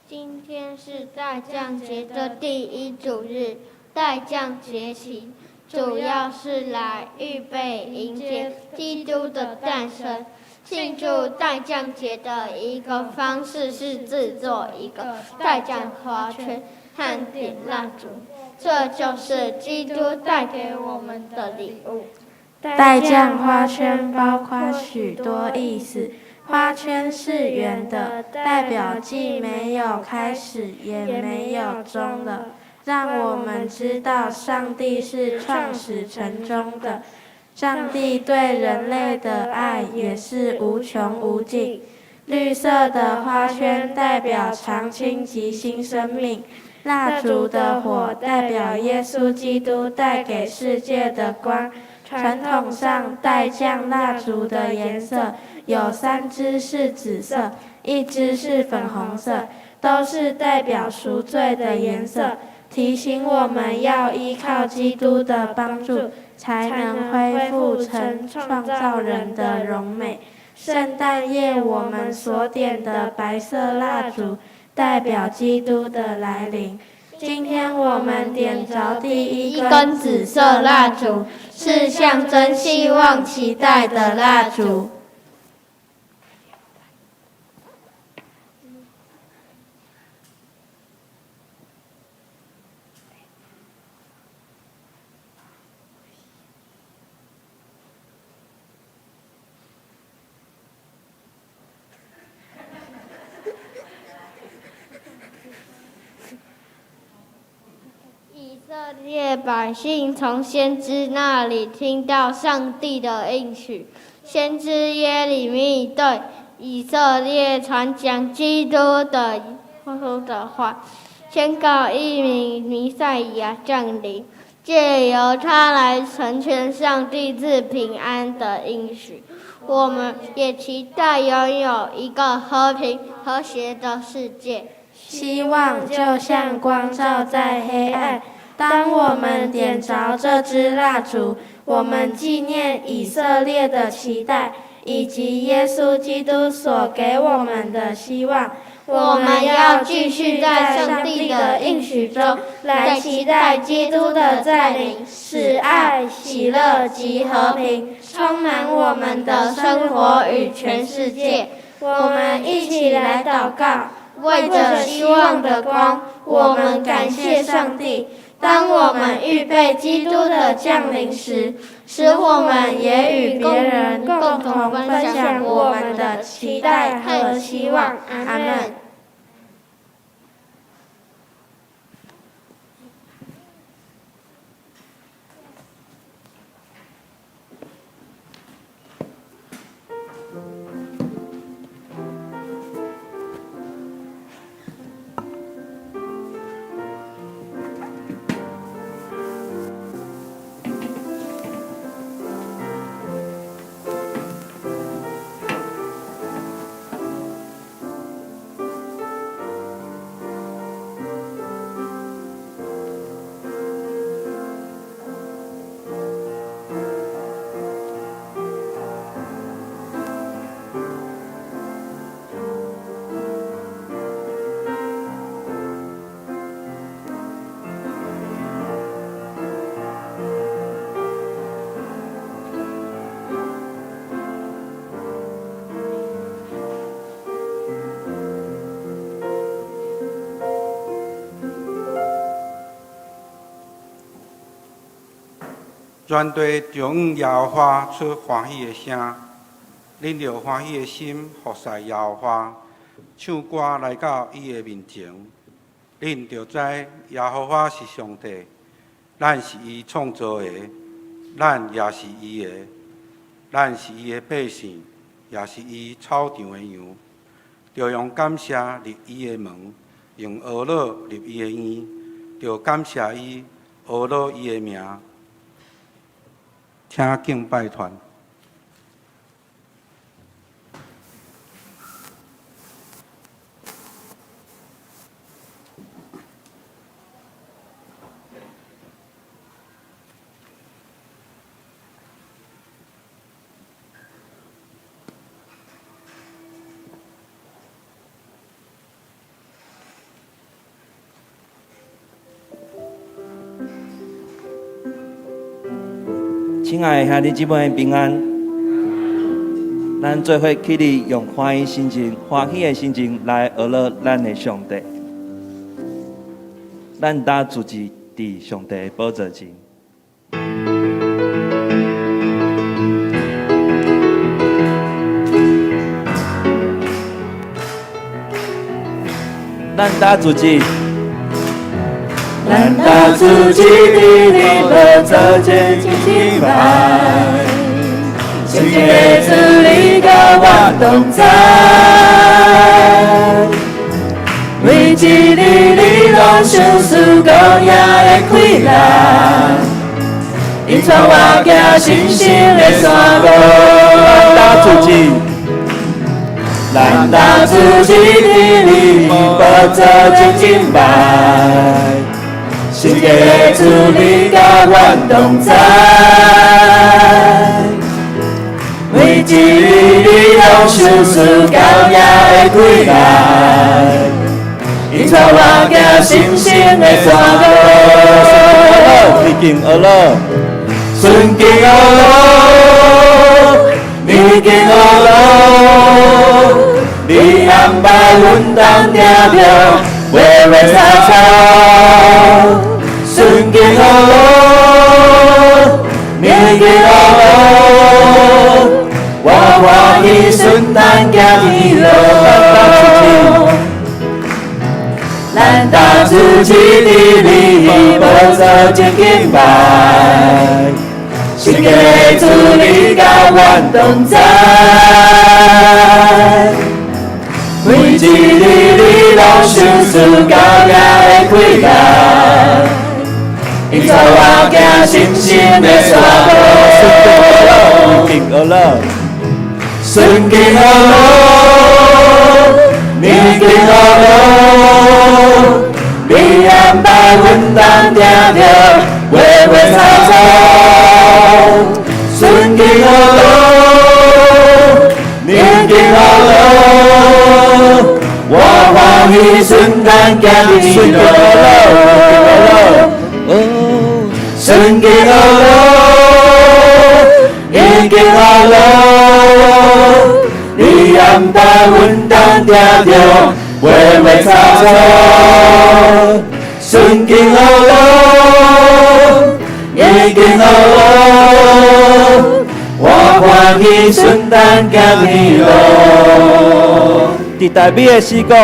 今天是待降節的第一主日，待降節期主要是來預備迎接基督的誕生。慶祝待降節的一個方式是製作一個待降花圈和點蠟燭，這就是基督帶給我們的禮物。待降花圈包括許多意思。花圈是圓的，代表既沒有開始，也沒有終了，讓我們知道上帝是創始成終的。上帝對人類的愛也是無窮無盡。綠色的花圈代表常青及新生命，蠟燭的火代表耶穌基督帶給世界的光。傳統上，待降蠟燭的顏色有三支是紫色，一支是粉紅色，都是代表贖罪的顏色，提醒我們要依靠基督的幫助，才能恢復成創造人的榮美。聖誕夜我們所點的白色蠟燭，代表基督的來臨。今天我們點著第一根紫色蠟燭，是象徵希望期待的蠟燭。以色列百姓從先知那裡聽到上帝的應許，先知耶利米對以色列傳講基督的話，宣告一名彌賽亞降臨，藉由他來成全上帝賜平安的應許。我們也期待擁有一個和平和諧的世界。希望就像光照在黑暗。當我們點著這支蠟燭，我們紀念以色列的期待，以及耶穌基督所給我們的希望。我們要繼續在上帝的應許中來期待基督的再臨，使愛、喜樂及和平充滿我們的生活與全世界。我們一起來禱告，為著希望的光，我們感謝上帝。當我們預備基督的降臨時，使我們也與別人共同分享我們的期待和希望。阿們。全地著向耶和華出歡喜的聲，恁著歡喜的心服侍耶和華，唱歌來到伊的面前。恁著知耶和華是上帝，咱是伊創造的，咱也是伊的，咱是伊的百姓，也是伊草場的羊。著用感謝入伊的門，用呵咾入伊的院，著感謝伊，呵咾伊的名。請敬拜團。親愛的兄弟姊妹平安，咱做伙起立，用歡喜心情、歡喜的心情來學樂咱的上帝。咱呾自己佇上帝的寶座前。咱呾自己。咱呾自己佇你寶座前敬拜，聖潔的主你佮我同在，每一日你攏賞賜羔羊的快樂，引帶我行新生的山路。咱呾自己，咱呾自己佇你寶座前敬拜。聖潔的主你佮阮同在，每一日你攏賞賜羔羊的快樂，引帶我行新生的山路。你敬阿樂，尊敬阿樂，你敬阿樂，你安排阮當聽著話話吵吵。尊敬阿樂，你敬阿樂，我歡喜順單行天路。咱呾自己佇你寶座前敬拜，聖潔的主你佮阮同在，每一日你攏賞賜羔羊的快樂。引帶我行新生的山路。敬阿樂，尊敬阿樂，你敬阿樂，你安排阮當聽著話話吵吵。尊敬阿樂，你敬阿樂，我歡喜順單行天路。尊敬阿樂，你敬阿樂，你安排阮當聽著話話吵吵。尊敬阿樂，你敬阿樂，我歡喜順單行天路。佇大衛的詩講，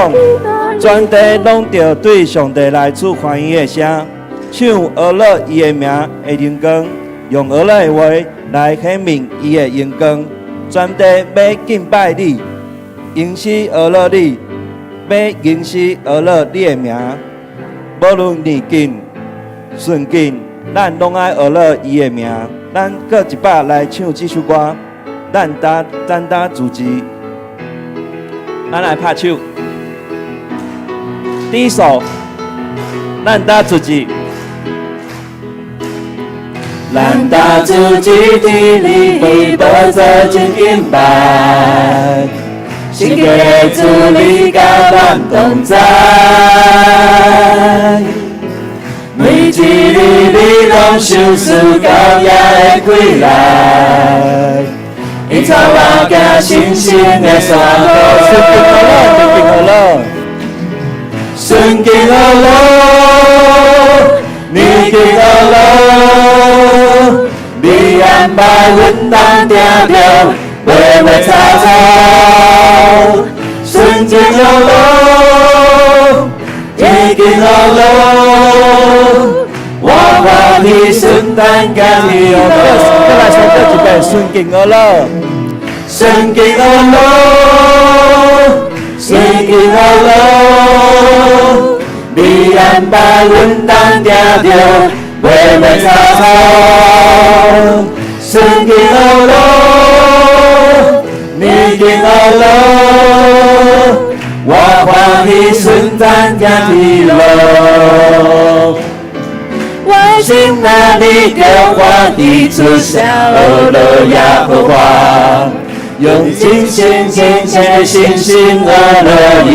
全地攏著對上帝來出歡喜的聲，唱阿樂伊的名的榮光，用阿樂的話來顯明伊的榮光。全地欲敬拜你，榮詩阿樂你，欲榮詩阿樂你的名。無論逆境順境，咱攏愛阿樂伊的名。咱閣一擺來唱這首歌，咱呾咱呾自己，咱來拍手。第一首，咱呾自己。咱呾自己佇你寶座前敬拜，聖潔的主你佮阮同在，每一日你攏賞賜羔羊的快樂，引帶我行新生的山路。尊敬阿樂，尊敬阿樂，你敬阿樂，你安排阮當聽著話話吵吵。尊敬阿樂，你敬阿樂，我歡喜順單行天路。閣來唱閣一遍，尊敬阿樂，尊敬阿樂，尊敬阿樂，你安排阮當聽著話話吵吵。尊敬阿樂，你敬阿樂，我歡喜順單行天路。我心內裡著歡喜出聲阿樂耶和華，用盡心盡心的信心阿樂伊。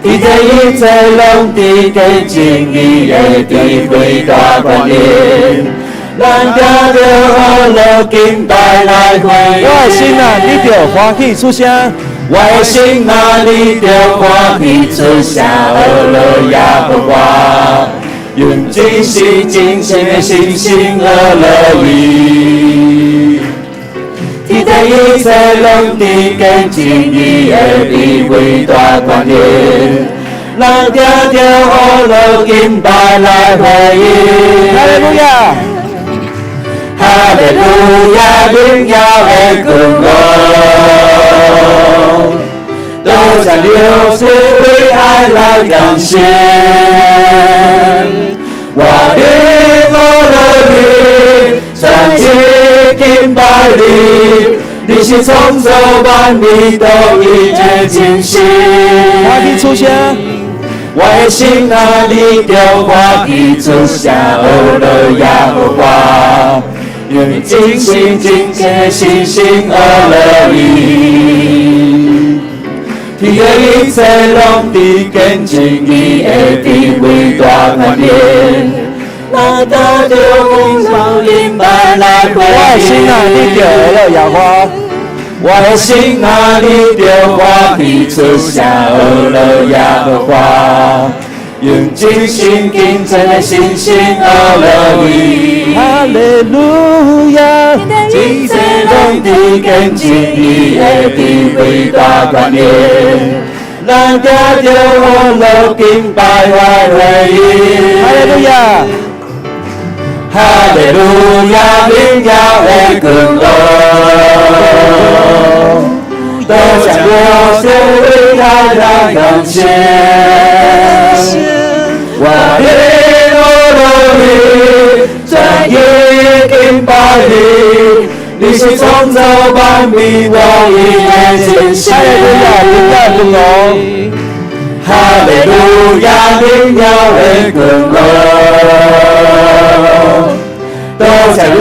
佇這一切攏佇堅正義的智慧大觀念，咱定著呵樂敬拜來回應。我的心啊，你著歡喜出聲。我的心啊，你著歡喜出聲，呵樂耶和華，用真心真誠的信心呵樂伊。天地一切攏佇見證伊的智慧大權能，咱定著呵樂敬拜來回應。哈利路亞，哈利路亞，榮耀的君王，多謝流出為愛來感謝。我靈呵樂你，全心敬拜你，你是創造萬物獨一的真神。歡喜出聲。我的心啊，你著歡喜出聲，呵樂耶和華，用真心真誠的信心呵樂伊。天地一切攏佇見證伊的智慧大權能，咱定著敬拜來回我的心啊，你著呵樂耶和華。我的心啊，你著歡喜出聲，呵樂耶和華，用真心虔誠的信心呵樂伊。哈利路亞，一切攏佇見證伊的智慧大權能，咱定著呵樂敬拜來回應。哈利路亞，哈利路亞，榮耀的君王，多謝流血為愛來感謝。我靈呵樂你，全意敬拜你，你是創造萬物獨一的真神。哈利路亞，榮耀君王。哈利路亞，榮耀的君王，多謝流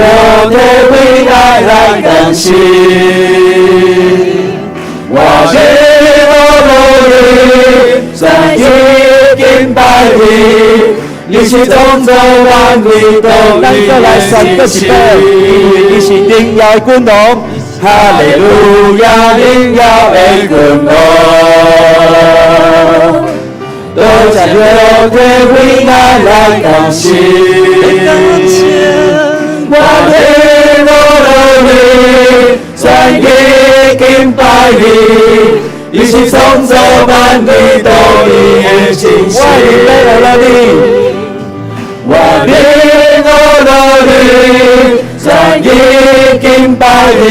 血為愛來感謝。我靈呵樂你，全意敬拜你，你是創造萬物獨咱一閣來宣的告一真擺，因為伊是榮耀的君王。哈利路亞，榮耀的君王，多謝流血為愛來感謝。我靈呵樂你，全意敬拜你，你是創造萬物獨一的真我的靈欲呵樂你，我靈呵樂你，全意敬拜你，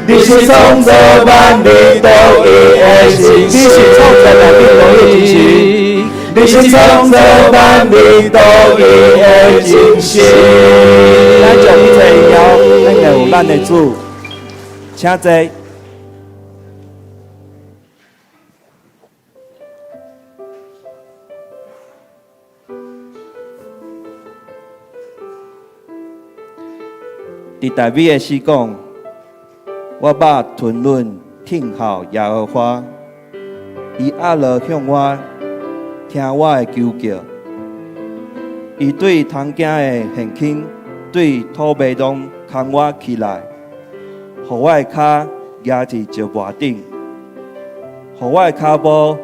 你是創造萬物獨一的真你是創造萬物獨一的真神。你是創造萬物獨一的真神。咱將一切榮耀，咱會有咱的主，請坐。佇大衛的詩講，我肉吞忍聽候耶和華，伊壓落向我，聽我的求叫。伊對通驚的現坑，對土迷中扛我起來，予我的跤夯佇石磨頂，予我的跤步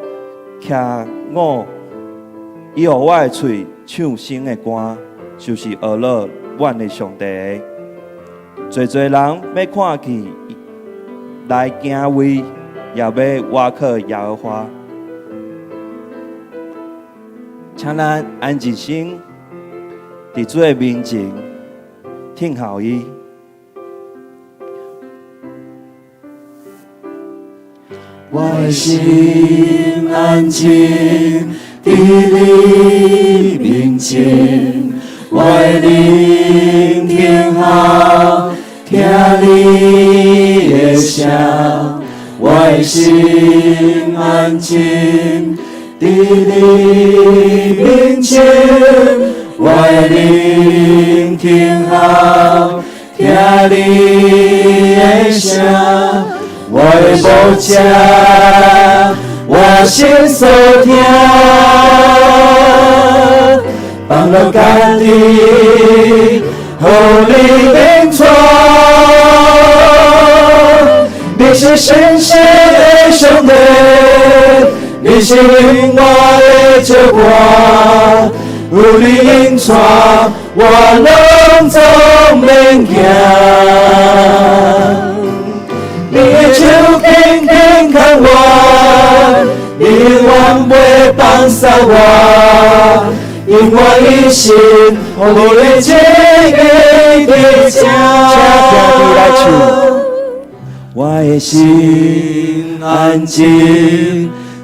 徛穩。伊予我的喙唱新的歌，就是呵樂阮的上帝的。濟濟人欲看見來敬畏，也欲倚靠耶和華。請咱安靜心，佇主的面前聽候伊。我的心安靜佇你面前，我的靈聽候聽你的聲，我的心安靜佇你面前，我的靈聽候聽你的聲，我的牧者，我心所疼，放落家己，予你引帶。你是信實的上帝，你是永遠的石伴，有你引帶，我攏總免驚。你的手緊緊牽我，你永遠袂放捨我，用我一生予你的旨意佇這。請兄弟來唱。我的心安靜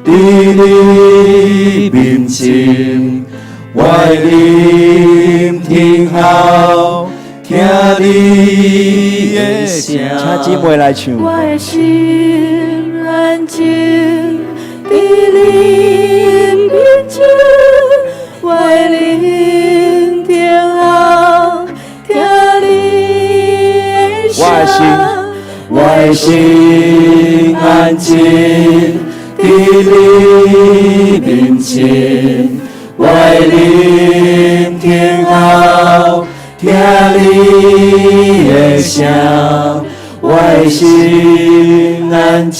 佇你面前，我的靈聽候聽你的聲。請姊妹來唱。我的心安靜佇你面前，我的靈聽候聽你的聲。我的心，我的心安靜佇你面前，我的靈聽候聽你的聲，我的心安靜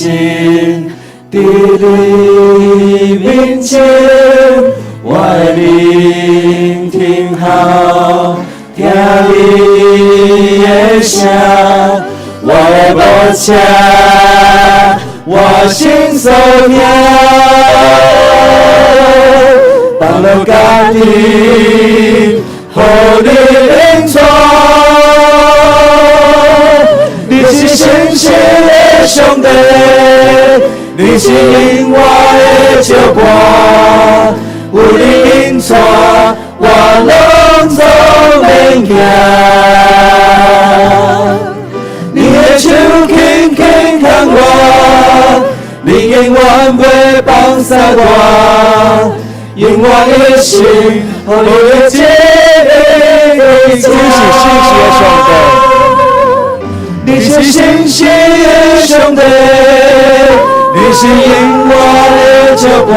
佇你面前，我的靈聽候聽你的聲。我的無車，我心所疼，放落家己，予你引帶。你是信實的上帝，你是永遠的石伴，有你引帶，我攏總免驚。你的手輕輕牽我，你永遠袂放捨我，用我一生予你的旨意。你是信實的上帝，你是信實的上帝，你是永遠的石伴，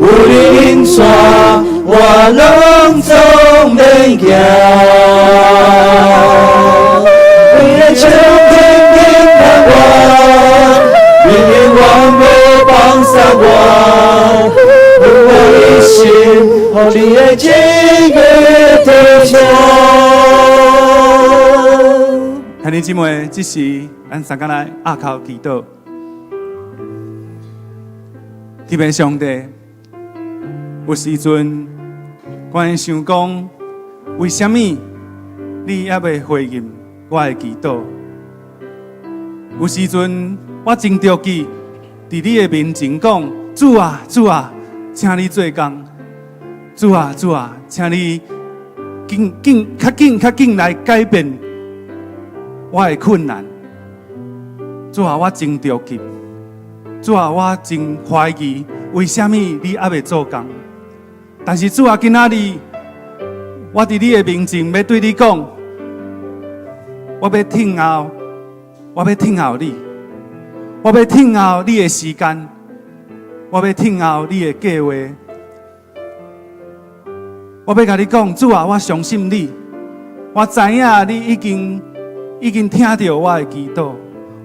有你引帶，我攏總免驚。你的手輕輕牽我，你永遠袂放捨我，用我一生予你的旨意得成。兄弟姊妹，這時咱三個來阿口祈禱。天父上帝，有時陣我會想講，為啥物你猶未回應我的祈禱？有時陣我真著急，佇你的面前講：主啊，主啊，請你做工！主啊，主啊，請你緊緊較緊較緊來改變我的困難。主啊，我真著急。主啊，我真懷疑，為啥物你猶未做工？但是主啊，今仔日我佇你的面前欲對你講，我欲等候，我欲等候你，我欲等候你的時間，我欲等候你的計劃。我欲共你講，主啊，我相信你，我知影你已經聽著我的祈禱，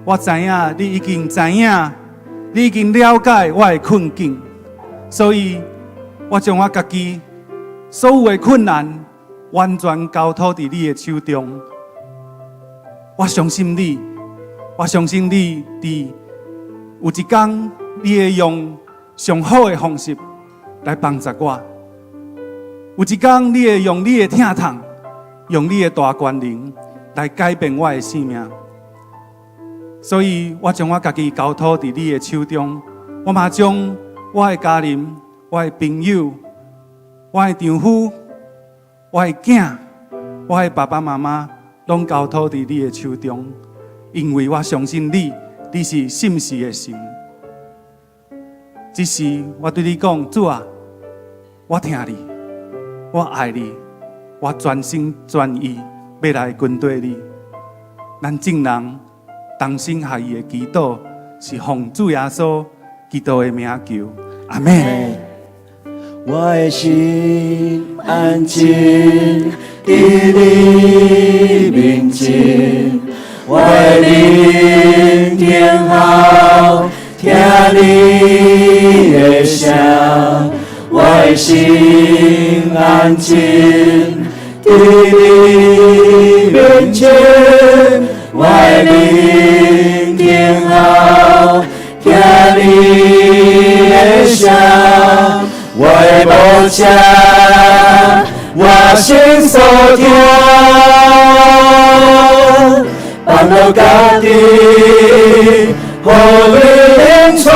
我知影你已經知影，你已經了解我的困境，所以我將我家己所有的困難完全交託佇你的手中。我相信你，我相信你佇有一天，你會用上好的方式來幫助我。有一天，你會用你的疼痛，用你的大權能來改變我的生命。所以我將我家己交託佇你的手中，我嘛將我的家人、我的朋友、我的丈夫、我的囝、我的爸爸媽媽，攏交託佇你的手中，因為我相信你，你是信實的神。這時我對你講，主啊，我疼你，我愛你，我全心全意欲來跟隨你。咱眾人同心合意的祈禱，是奉主耶穌基督的名求，阿們。我的心安靜佇你面前，我的靈等候聽你的聲，我的心安靜佇你面前，我的靈等候聽你的聲。我的無食，我心所疼，放落家己，予你領帶。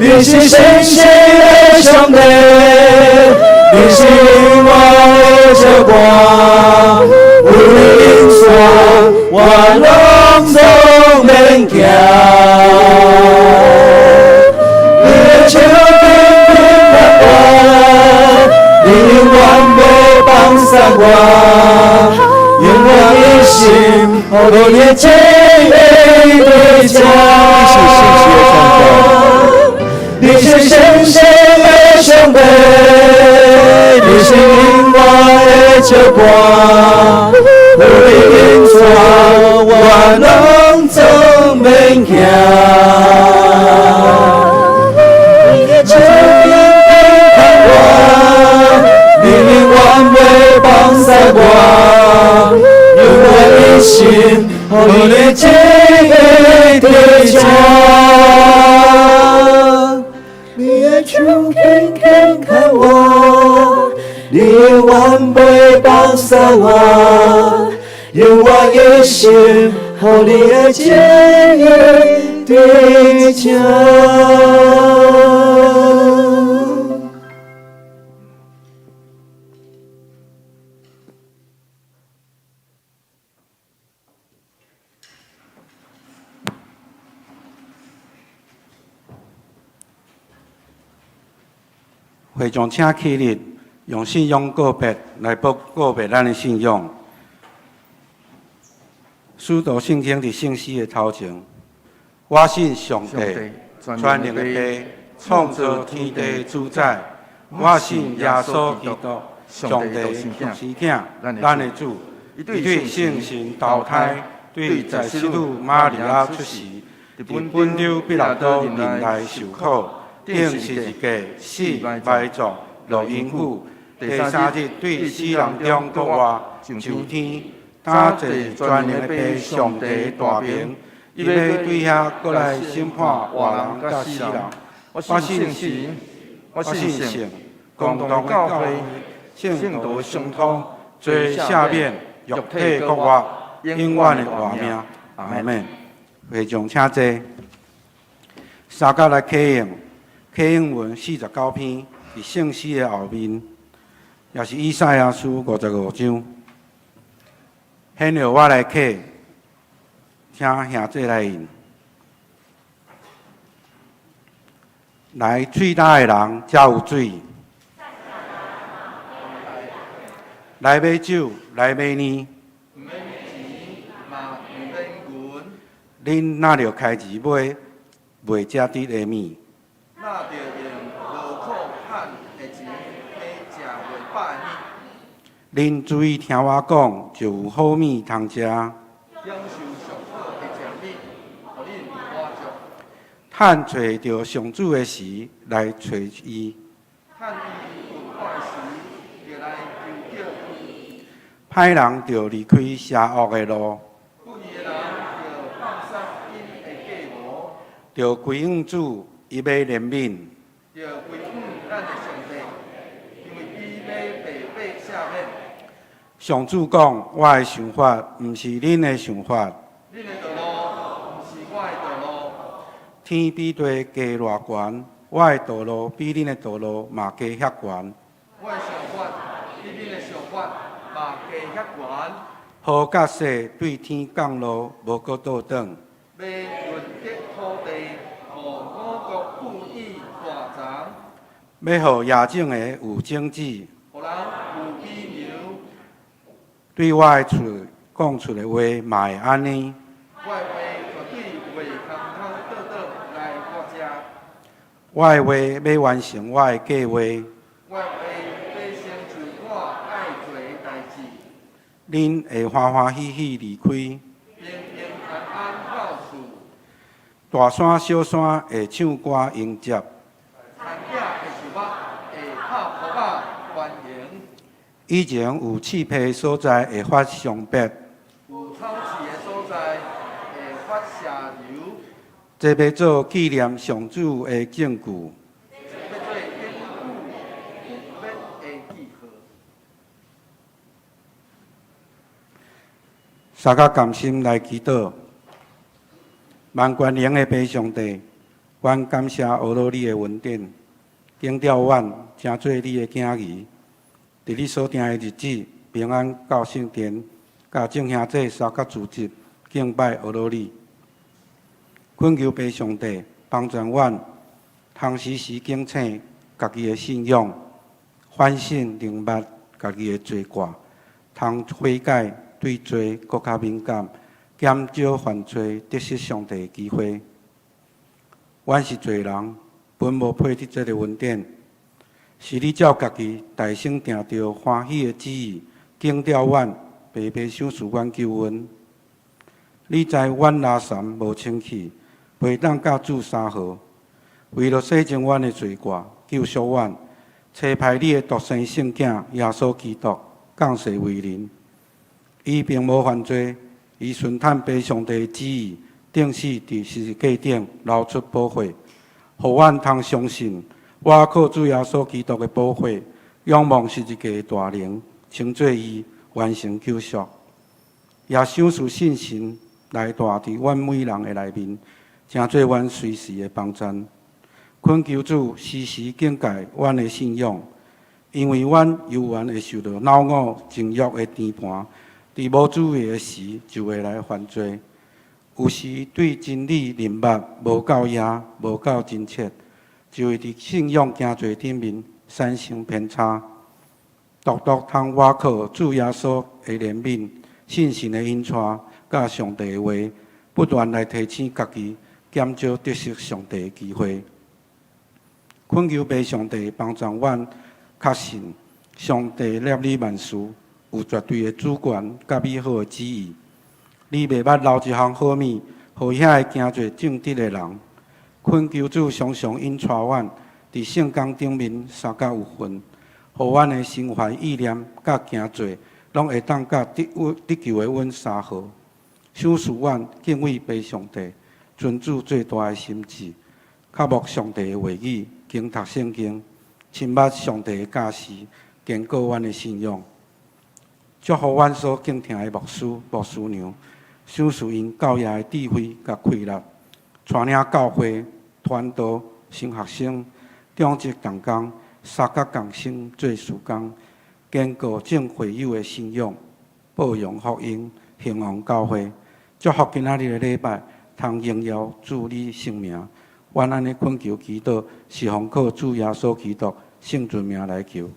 你是信實的上帝，你是我的相伴，有你領帶，我攏總免驚。你的手緊緊牽我，你永遠袂放捨我，用我一生予你的旨意對照。你是信實的上帝，你是我的相伴，有你領帶，我攏總免驚。你的手緊緊牽我，你永遠袂放捨我，用我一生予你的旨意對照。你的手緊緊牽我，你永遠袂放捨我，用我一生予你的旨意對照。會眾請起立，用信仰告別來報告別咱的信仰。使徒聖經佇聖詩的頭前，我信上帝，全能的父，創造天地主宰。我信耶穌基督，上帝的獨生子，咱的主。伊對聖神投胎，對在聖女瑪利亞出世，佇本丟彼拉多忍耐受苦。釘十字架，死埋葬，落陰府，第三日對死人中復活，上天，搭坐全能的父上帝大爿，伊欲對遐閣來審判活人佮死人。我信神，我信聖，共同的教會，聖徒相通，罪赦免，肉體復活，永遠的活命。阿們。會眾請坐。三甲來啟應。啟應文49篇，佇聖詩的後面，也是以賽亞書55章。現由我來啟，請兄弟來印。來喙焦的人才有水，來買酒，來買奶。恁若著開錢買袂食得的物。若著用勞苦趁的錢買食袂飽的物。恁注意聽我講，就有好物通食。享受上好的食物，予恁滿足。趁揣著上主的時，來揣伊。趁伊困困時，就來求叫伊。歹人著離開邪惡的路。不義的人著放捨𪜶的計謀。著歸向主。伊欲憐憫，著歸向咱的上帝，因為伊欲白白赦免。上主講：我的想法毋是恁的想法，恁的道路毋是我的道路。天比地低偌懸，我的道路比恁的道路嘛低遐懸。我的想法比恁的想法嘛低遐懸。雨佮雪對天降落，無閣倒轉。欲潤澤土地，予五穀富裕大欉。欲予野種的有種子，予人有美苗。對我的喙講出的話嘛會按呢。我的話絕對袂空空倒轉來我遮。我的話欲完成我的計劃。我的話欲成就我愛做的代誌。恁會歡歡喜喜離開。平平安安到厝。大山小山會唱歌迎接。田野的樹木會拍鼓仔歡迎。以前有刺皮的所在會發桑柏。有草刺的所在會發石榴。這欲做紀念上主的證據。這欲做永久不滅的記號。三甲甘心來祈禱，萬權能的父上帝，阮感謝阿羅你的恩典，警照阮成做你的囝兒。佇你所定的日子，平安到聖殿，佮眾兄弟相佮聚集敬拜阿羅你。懇求父上帝幫助阮，通時時警醒家己的信仰，反省認捌家己的罪過，通悔改對罪閣較敏感，減少犯罪得失上帝的機會。阮是罪人，本無配得這个恩典，是你照家己大先定著歡喜的旨意，警照阮白白賞賜阮救恩。你知阮垃圾無清氣，袂當佮主相和。為著洗淨阮的罪過，救贖阮，差派你的獨生聖子耶穌基督降世為人。伊並無犯罪，伊順趁父上帝的旨意，釘死佇十字架頂，流出寶血，予阮通相信，倚靠主耶穌基督的寶血，仰望十字架的大能，稱做伊完成救贖，也賞賜聖神來住佇阮每人的內面，成做阮隨時的幫贊。懇求主時時警戒阮的信仰，因為阮猶原會受著惱我情欲的纏盤，佇無注意的時就會來犯罪。有時對真理認捌無夠嚴，無夠真切，就會佇信仰行做頂面產生偏差。獨獨通倚靠主耶穌的憐憫、聖神的引帶，佮上帝的話，不斷來提醒家己，減少得失上帝的機會。懇求父上帝幫助阮確信，上帝立你萬事有絕對的主權佮美好的旨意。你袂捌留一項好物，予遐个行做正直的人。懇求主常常引帶阮，佇聖工頂面相佮有份，予阮的心懷意念佮行做，攏會當佮得救的阮相合。賞賜阮敬畏父上帝，尊主最大的心志，渴慕上帝的話語，精讀聖經，深捌上帝的教示，堅固阮的信仰。祝福阮所敬聽的牧師、牧師娘，賞賜𪜶教業的智慧佮氣力，帶領教會、傳道、神學生、長執同工，相佮共心做事工，堅固眾會友的信仰，報揚福音，興旺教會。祝福今仔日的禮拜，通榮耀主你聖名。阮按呢懇求祈禱，是奉靠主耶穌基督聖尊名來求。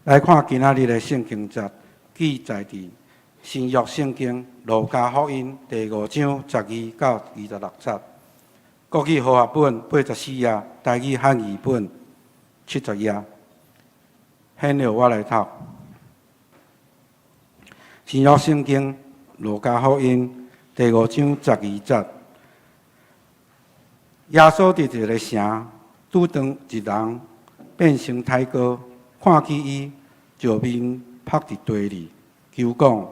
來看今仔日的聖經節，記載佇新約聖經路加福音第五章12到26節，國語和合本84頁，台語漢語本70頁。現讓我來讀新約聖經路加福音第五章十二節。耶穌佇一个城拄著一人變成太高，看見伊就面伏佇地裡，求講：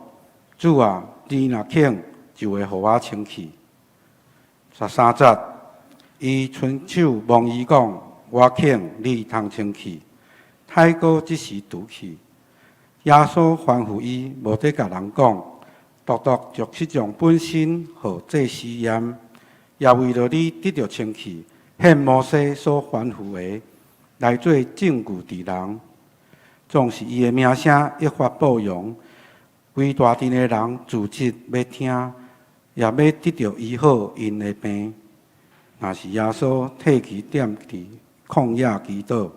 主啊，你若肯，就會予我清氣。13節，伊伸手摸伊講：我肯，你通清氣。太高這時除去。耶穌吩咐伊，無得共人講，獨獨將這種本身予祭司驗，也為著你得著清氣，獻摩西所吩咐的，來做證據佇人。總是伊的名聲越發報揚，規大陣的人聚集欲聽，也欲得著醫好𪜶的病。若是耶穌退去踮佇曠野祈禱。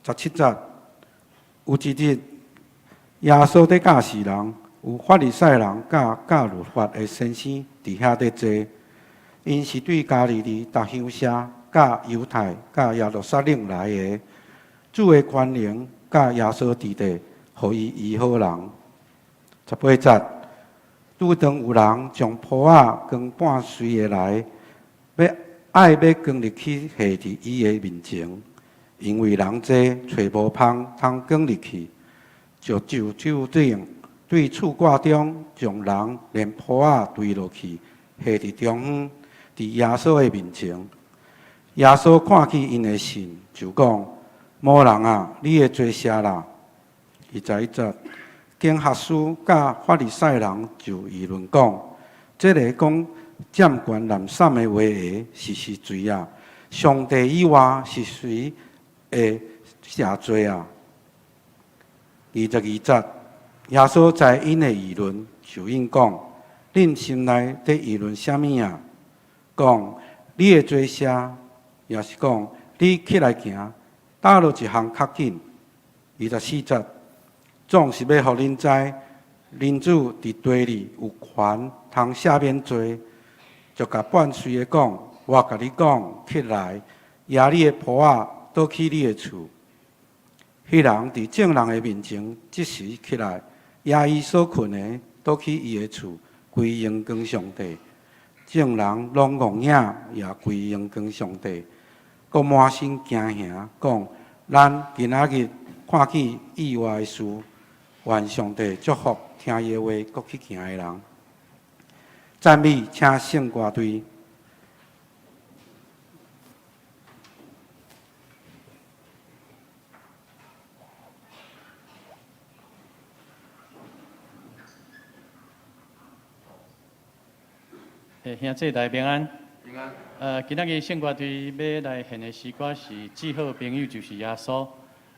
17節，有一日，耶穌佇教示人，有法利賽人佮教律法的先生佇遐咧坐，𪜶是對加利利逐鄉社、佮猶太、佮耶路撒冷來的。主的權能佮耶穌佇咧，予伊醫好人。18節，拄當有人將鋪仔扛半碎的來，欲愛欲扛入去下佇伊的面前，因為人濟，揣無縫通扛入去，就就柱頂對厝蓋中將人連鋪仔墜落去，下佇中央，佇耶穌的面前。耶穌看見𪜶的信，就講：某人啊，你的罪赦啦。21節，經學師佮法利賽人就議論講：這個講掌權濫衊的話的是是誰啊？上帝以外是誰會赦罪啊？22節，耶穌知𪜶的議論，就應講：恁心內佇議論啥物啊？講你的罪赦，抑是講你起來行，佗落一項較緊？24節，總是欲予恁知，人子佇地裡有權通赦免罪，就共半碎的講：我共你講，起來，攑你的鋪仔，倒去你的厝。彼人佇眾人的面前，即時起來，攑伊所睏的，倒去伊的厝，歸榮光上帝。眾人攏戇影，也歸榮光上帝，閣滿身驚嚇，講：咱今仔日看見意外的事，願上帝祝福聽伊的話，閣去行的人。讚美，請聖歌隊。兄弟大家平安。平安。今仔日聖歌隊欲來獻的詩歌是《至好朋友就是耶穌》，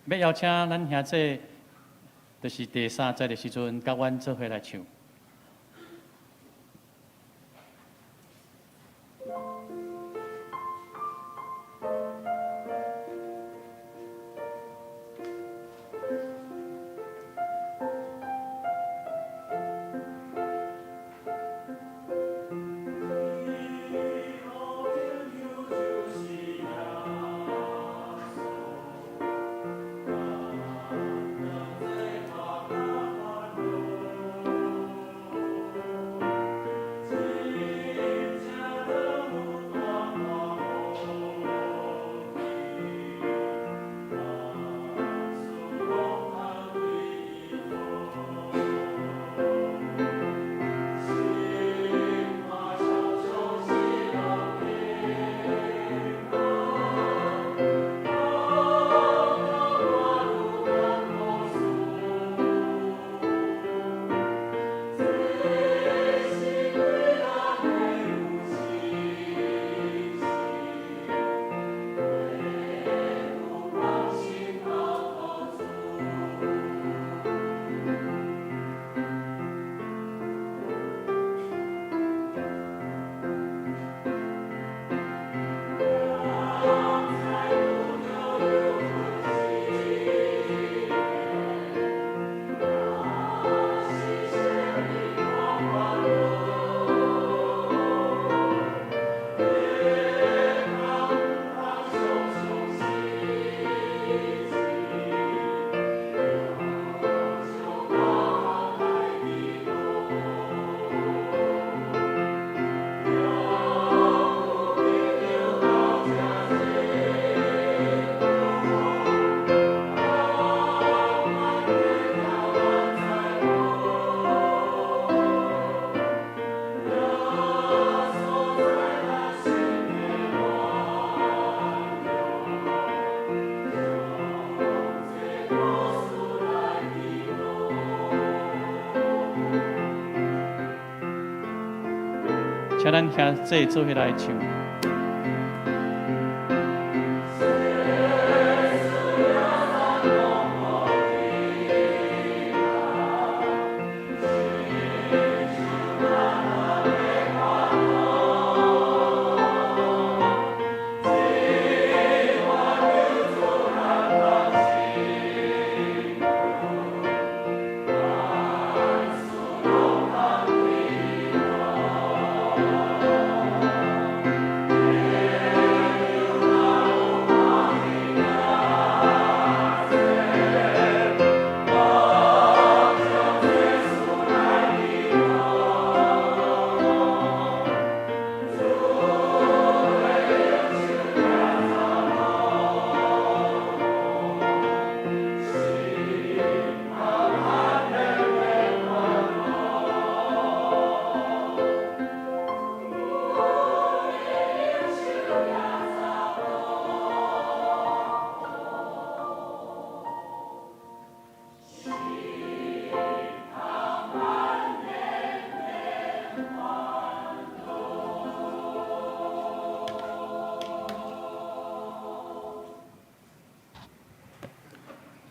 欲邀請咱兄弟，就是第三節的時陣，佮阮做伙來唱。請咱兄弟做伙來唱。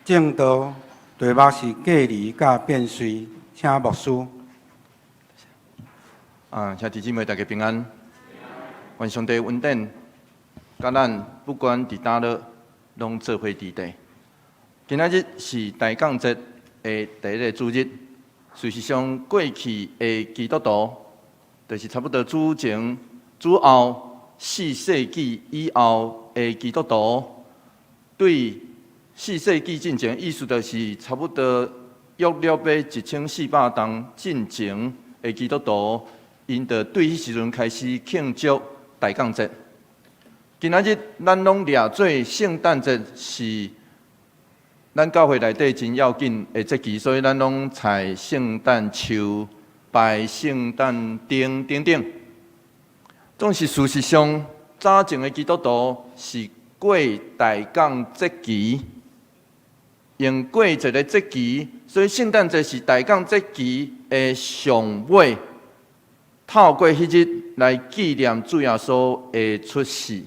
證道，題目是隔離佮變瑞，請牧師。啊，兄弟姊妹，大家平安。願上帝恩典，佮咱不管佇佗落，攏做伙佇地。今仔日是大降節的第一个主日。事實上，過去的基督徒，就是差不多主前、主後四世紀以後的基督徒，對四世紀進前，意思就是差不多約略欲1400冬進前的基督徒，𪜶就對彼時陣開始慶祝大降節。今仔日咱攏掠做聖誕節是咱教會內底真要緊的節期，所以咱攏採聖誕樹、擺聖誕燈等等。總是事實上，早前的基督徒是過大降節期，用過一個節期，所以聖誕節是大降節期的上尾，透過彼日來紀念主耶穌的出世。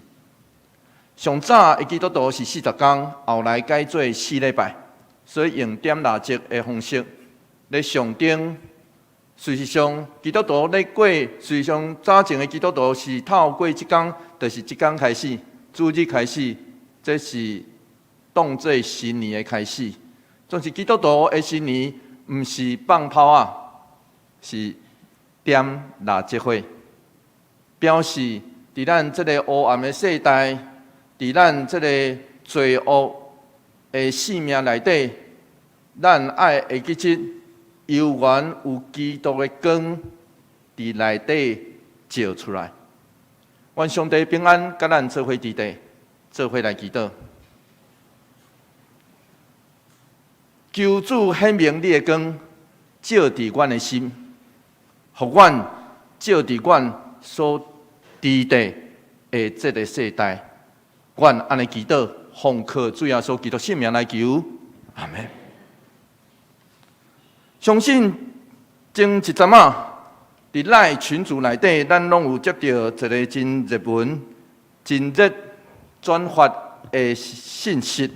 上早的基督徒是40工，後來改做4禮拜，所以用點蠟燭的方式來象徵。事實上，基督徒咧過，事實上早前的基督徒是透過這工，就是這工開始，主日開始，這是當做新年的開始。總是基督徒的新年，毋是放炮仔，是點蠟燭火，表示佇咱這个黑暗的世代，佇咱這个罪惡的生命內底，咱愛會記得，猶原有基督的光佇內底照出來。願上帝平安，佮咱做伙佇地，做伙來祈禱。求主顯明你的光，照佇阮的心，予阮照佇阮所佇地的這个世代。阮按呢祈禱，奉靠主耶穌基督聖名來求，阿門。相信前一陣仔，佇 LINE 群組內底，咱攏有接著一个真熱門、真熱轉發的信息，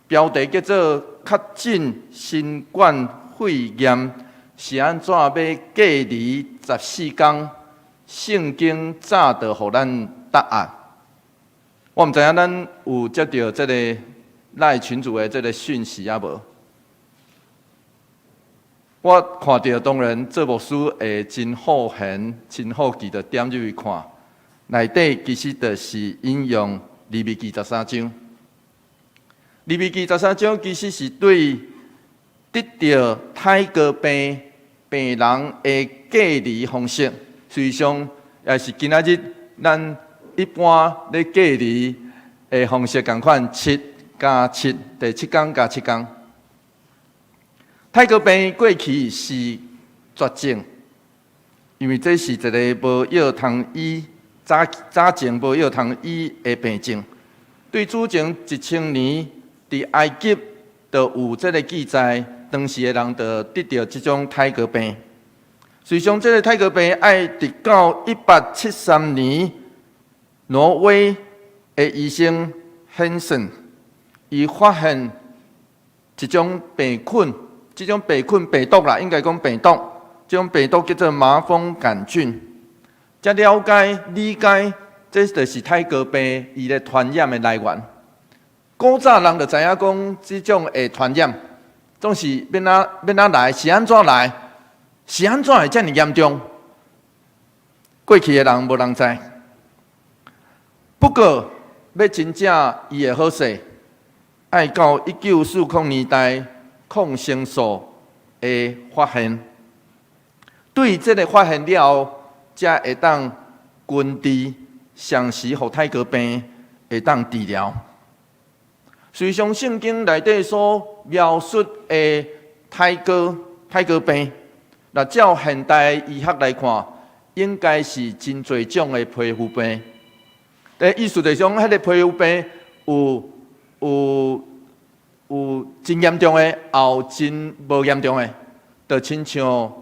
標題叫做“確診新冠肺炎是按怎欲隔離14工”，聖經早就予咱答案。我毋知影咱有接著這个 LINE 群組的這个訊息抑無？我看著當然做牧師會真好閒、真好奇，就點入去看。內底其實就是引用利未記十三章。利未記十三章其實是對得著泰哥病病人的隔離方式，實際上也是今仔日咱一般咧隔離的方式仝款，7加7，第七工加七工。泰哥病過去是絕症，因為這是一个無藥通醫、早早前無藥通醫的病症。對主前1000年，佇埃及就有這个記載，當時的人就得著這種泰哥病。實際上，這个泰哥病愛直到1873年，挪威的醫生漢森，伊發現一種病菌，這種病菌病毒啦，應該講病毒，這種病毒叫做麻風桿菌。才了解理解，這就是泰哥病伊咧傳染的來源。古早人就知影講，這種會傳染，總是欲按欲按來，是按怎來，是按怎會遮爾嚴重？過去的人無人知。不過，欲真正醫會好勢，愛到1940年代抗生素的發現。對這个發現了後，才會當根治，暫時予泰哥病會當治療。實際上，聖經內底所描述的泰哥病，若照現代醫學來看，應該是真濟種的皮膚病。意思就是講，彼个皮膚病有真嚴重的，也有真無嚴重的，就親像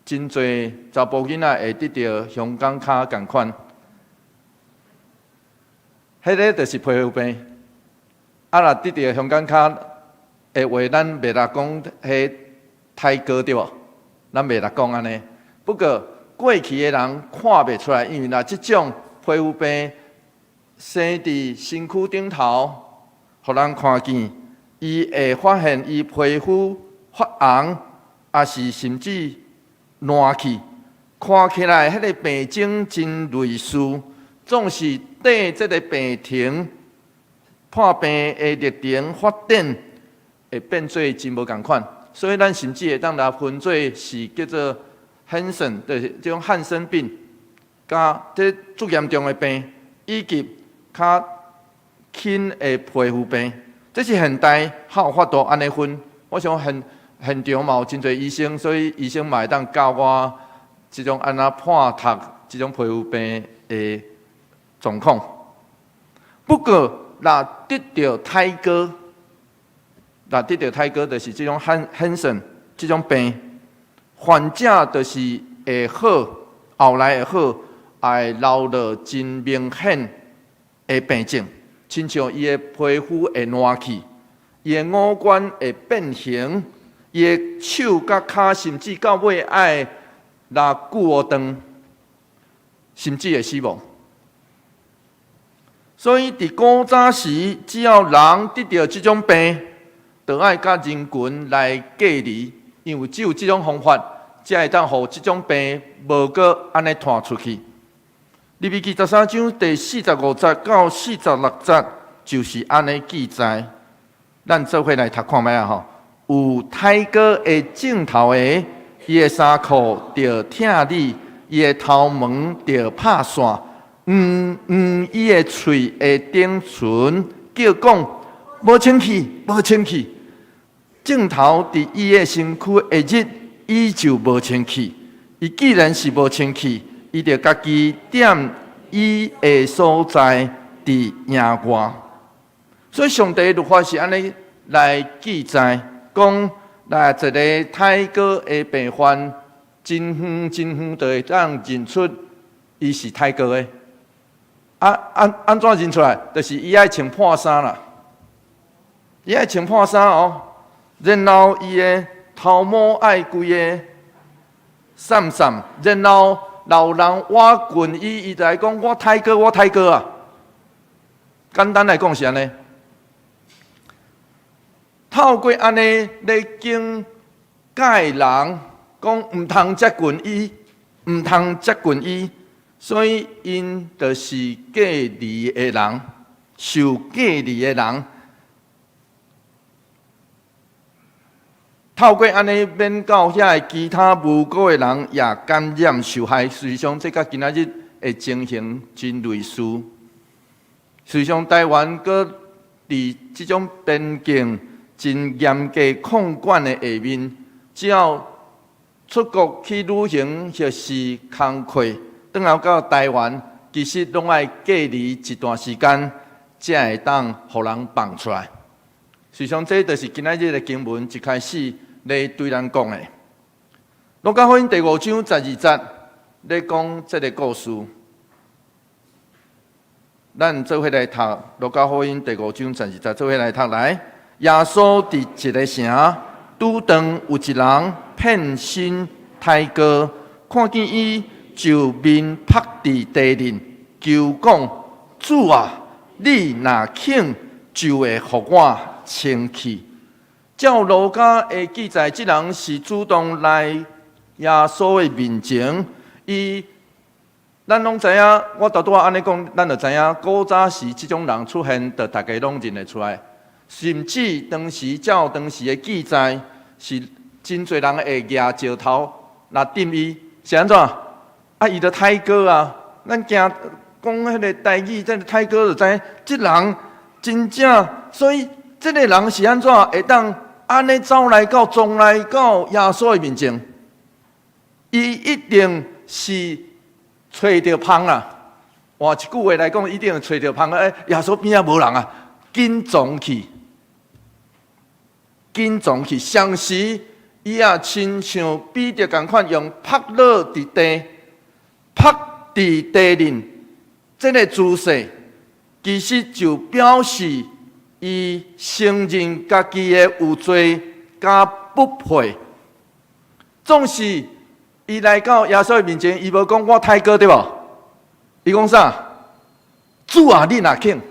真濟查埔囡仔會得著香港跤仝款，彼个就是皮膚病。啊，若得著香港跤，的話，咱袂來講彼太高對無？咱袂來講按呢。不過過去的人看袂出來，因為若這種皮膚病生佇身軀頂頭，予人看見，伊會發現伊皮膚發紅，抑是甚至爛去，看起來彼個病徵真類似，總是綴這个病程破病的歷程發展，會變做真無仝款。所以咱甚至會當來分做是叫做漢森，就是這種漢森病，佮這足嚴重的病，以及較輕的皮膚病。這是現代較有法度按呢分。我想現現場嘛有真濟醫生，所以醫生嘛會當教我這種按怎判讀這種皮膚病的狀況。不過，若得著苔膏，若得著苔膏，就是這種漢漢森這種病，患者就是會好，後來會好，也會留落真明顯的病症，親像伊的皮膚會爛去，伊的五官會變形，伊的手佮跤，甚至到尾愛來鋸斷，甚至會死亡。所以佇古早時，只要人得著這種病，就愛佮人群來隔離，因為只有這種方法，才會當予這種病無閣按呢傳出去。利未記13章第45節到46節就是按呢記載。咱做伙來讀看覓仔吼，有苔膏的症頭的，伊的衫褲著拆膩，伊的頭毛著拍散，黃黃伊的喙的頂唇叫講無清氣，無清氣。症頭佇伊的身軀的日，伊就無清氣。伊既然是無清氣，伊就家己踮伊的所在佇營外。所以上帝律法是按呢來記載，講來一个苔膏的病患，真遠真遠就會當認出伊是苔膏的。啊按按怎認出來？就是伊愛穿破衫啦，伊愛穿破衫哦，然後伊的頭毛愛規个散散，然後若有人倚近伊，伊就來講我苔膏，我苔膏啊。簡單來講是按呢。透過按呢咧警戒人，講毋通接近伊，毋通接近伊，所以𪜶就是隔離的人，受隔離的人。透過按呢，免到遐个其他無辜的人也感染受害。事實上，這佮今仔日的情形真類似。事實上，台灣閣佇這種邊境真嚴格控管的下面，只要出國去旅行或是工課，轉來到台灣，其實攏愛隔離一段時間，才會當予人放出來。事實上，這就是今仔日的經文一開始咧對咱講的。路加福音第5章12節咧講這个故事。咱做伙來讀路加福音第五章十二節，做伙來讀來。耶穌佇一个城，拄著有一人遍身苔膏，看見伊就面伏佇地面，求講：主啊，你若肯，就會予我清氣。照路加的記載，這人是主動來耶穌的面前。伊，咱攏知影，我拄拄仔按呢講，咱就知影，古早時這種人出現，就大家攏認會出來。甚至當時照當時的記載，是真濟人會舉石頭來擲伊，是按怎？啊，伊就苔膏啊！咱驚講彼个台語，這个苔膏就知，這人真正，所以這个人是按怎會當按呢走來到、撞來到耶穌的面前？伊一定是揣著芳啦。換一句話來講，一定揣著芳。欸，耶穌邊仔無人啊，緊撞去，緊撞去。同時，伊也親像彼得仝款，用伏倒佇地，伏佇地面，這个姿勢其實就表示伊承認家己的有罪佮不配。總是伊來到耶穌的面前，伊無講我太哥對無？伊講啥？主啊，你若肯。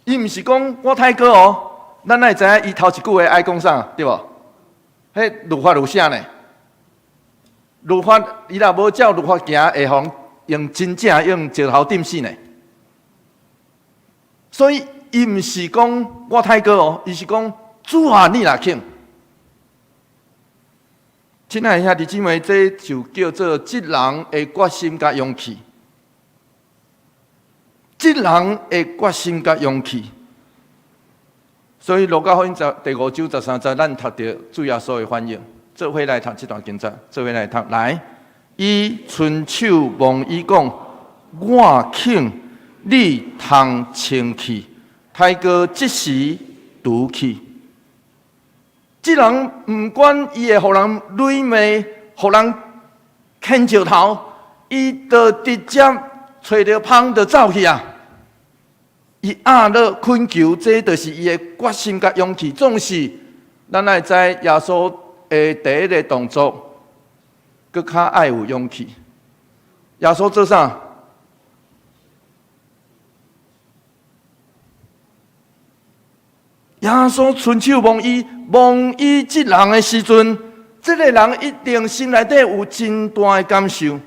伊毋是講我太哥哦，咱愛知影伊頭一句話愛講啥對無？彼律法有寫呢？律法伊若無照律法行，會予人用真正用石頭釘死呢。所以伊毋是講我太哥哦，伊是講主啊，你若肯。親愛的兄弟姊妹，這就叫做這人的決心佮勇氣。這人的決心佮勇氣。所以路加福音第五章十三節，咱讀著主耶穌的反應。做伙來讀這段經節，做伙來讀。來，伊伸手摸伊講：我肯，你通清氣。胎膏即時除去。這人毋管伊會予人擂罵，予人牽石頭，伊就直接揣著蜂就走去啊！伊壓落懇求，這就是伊的決心佮勇氣。總是咱愛知耶穌的第一个動作，閣較愛有勇氣。耶穌做啥？耶穌伸手摸伊，摸伊這人的時陣，這个人一定心內底有真大的感受。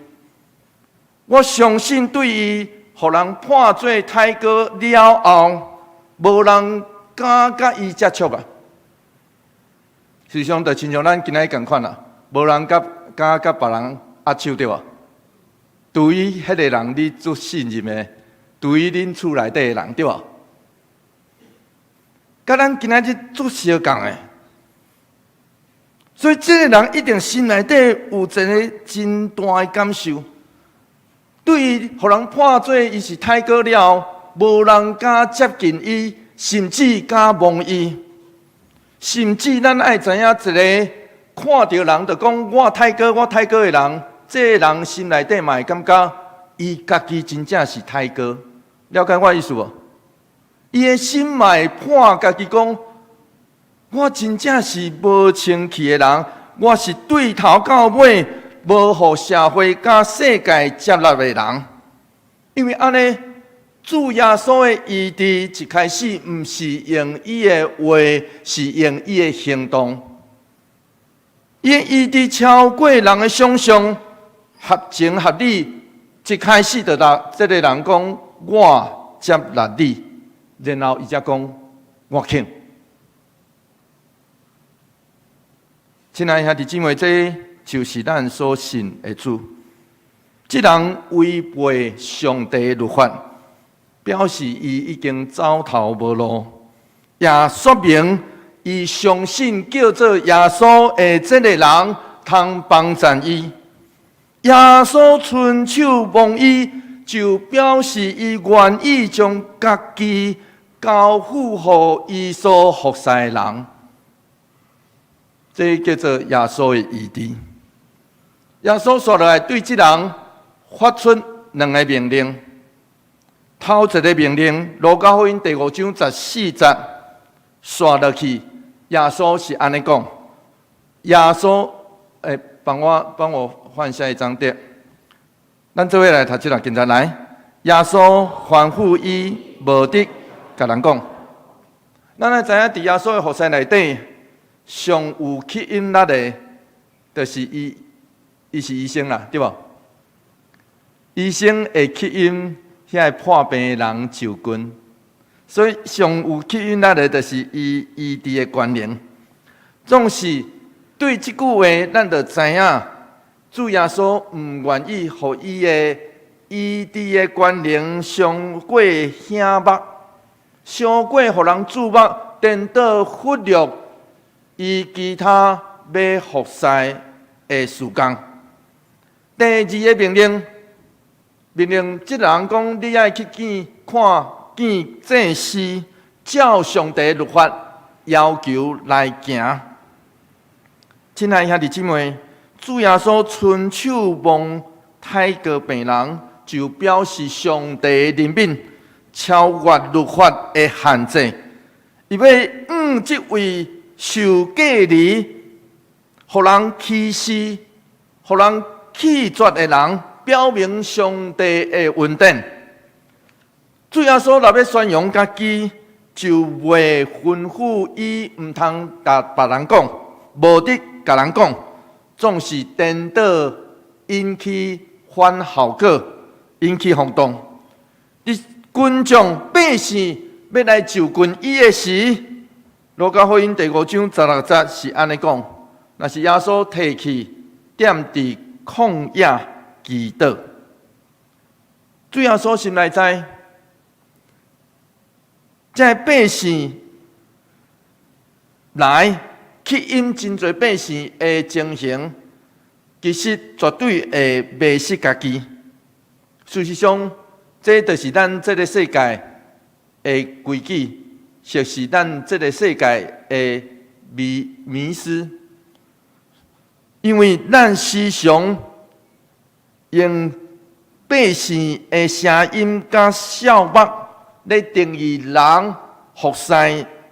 我相信對伊，予人判做太過了後，無人敢佮伊接觸啊。事實上，就親像咱今仔日仝款啊，無人敢敢佮別人握手對無？對於彼个人你足信任的，對於恁厝內底的人對無？佮咱今仔日足相仝的，所以這个人一定心內底有一个真大的感受。對於予人判做伊是太過了，無人敢接近伊，甚至敢摸伊。甚至咱愛知影一个看著人就講我太過，我太過的人，這个人心內底嘛會感覺伊家己真正是太過。了解我意思無？伊的心嘛會判家己講，我真正是無清氣的人，我是對頭到尾無予社會佮世界接納的人。因為按呢，主耶穌的醫治一開始毋是用伊的話，是用伊的行動。伊的醫治超過人的想象，合情合理。一開始就共這个人講，我接納你。然後伊才講，我肯。親愛兄弟姊妹，這就是咱所信的主。這人違背上帝律法，表示伊已經走投無路，也說明伊相信叫做耶穌的這個人通幫贊伊。耶穌伸手摸伊，就表示伊願意將家己交付予伊所服侍的人，這叫做耶穌的醫治。耶穌紲落來對這人發出兩个命令。頭一个命令，路加福音第五章十四節，紲落去，耶穌是按呢講。耶穌，欸，幫我幫我換下一張對。咱做伙來讀這段經節來。耶穌吩咐伊，無得共人講。咱愛知影，佇耶穌的服侍內底，上有吸引力的，就是伊，伊是醫生啦，對無？醫生會吸引遐個破病的人就近，所以上有吸引力的，就是伊醫治的權能。總是對這句話，咱就知影。主耶穌毋願意予伊的醫治的權能傷過顯目，傷過予人注目，顛倒忽略伊其他欲服侍的事工。第二个命令，命令這人講：你愛去見看見祭司，照上帝律法要求來行。親愛兄弟姊妹。主耶穌伸手摸太過病人，就表示上帝憐憫，超越律法的限制。伊欲向這位受隔離、予人歧視、予人棄絕的人，表明上帝的恩典。主耶穌若欲宣揚家己，就袂吩咐伊毋通共別人講，無得共人講，總是顛倒引起反效果，引起轟動。佇群眾百姓欲來就近伊的時，路加福音第五章十六節是按呢講：若是耶穌退去，踮佇曠野祈禱。主耶穌心內知，這百姓來吸引真濟百姓的情形，其實絕對會迷失家己。事實上，這就是咱這个世界的規矩，或是咱這个世界的迷失。因為咱時常用百姓的聲音佮笑目來定義人服侍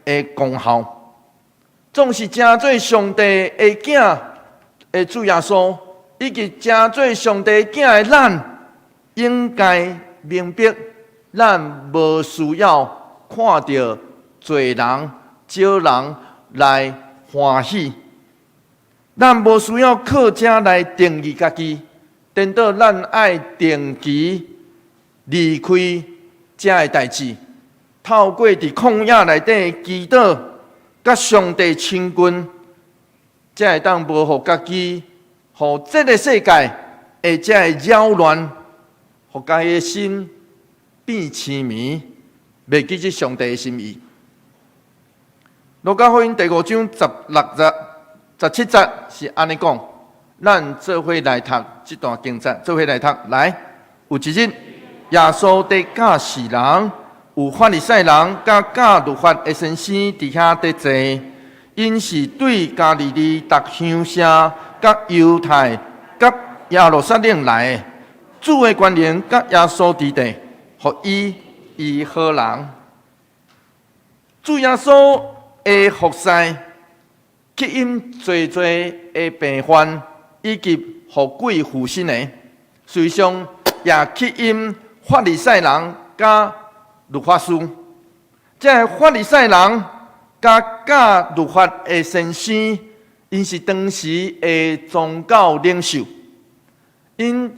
的功效，總是成做上帝的囝的主耶穌，以及成做上帝囝的咱，應該明白，咱無需要看著濟人、少人來歡喜，咱無需要靠這來定義家己，顛倒咱愛定期離開這个代誌，透過佇曠野內底祈禱，佮上帝親近，才會當無予家己，予這个世界的這个擾亂，予家己的心變痴迷，袂記得上帝的心意。路加福音第五章十六節、十七節是按呢講，咱做伙來讀這段經節，做伙來讀。來，有一日，耶穌佇教示人，有法利賽人佮教律法的先生佇遐佇坐，𪜶是對加利利逐鄉城、佮猶太、佮耶路撒冷來的。主的權能佮耶穌佇地，予伊醫好人。主耶穌的服侍，吸引濟濟的病患以及予鬼附身的，事實上也吸引法利賽人佮律法師。這个法利賽人佮教律法的先生，𪜶是當時的宗教領袖。𪜶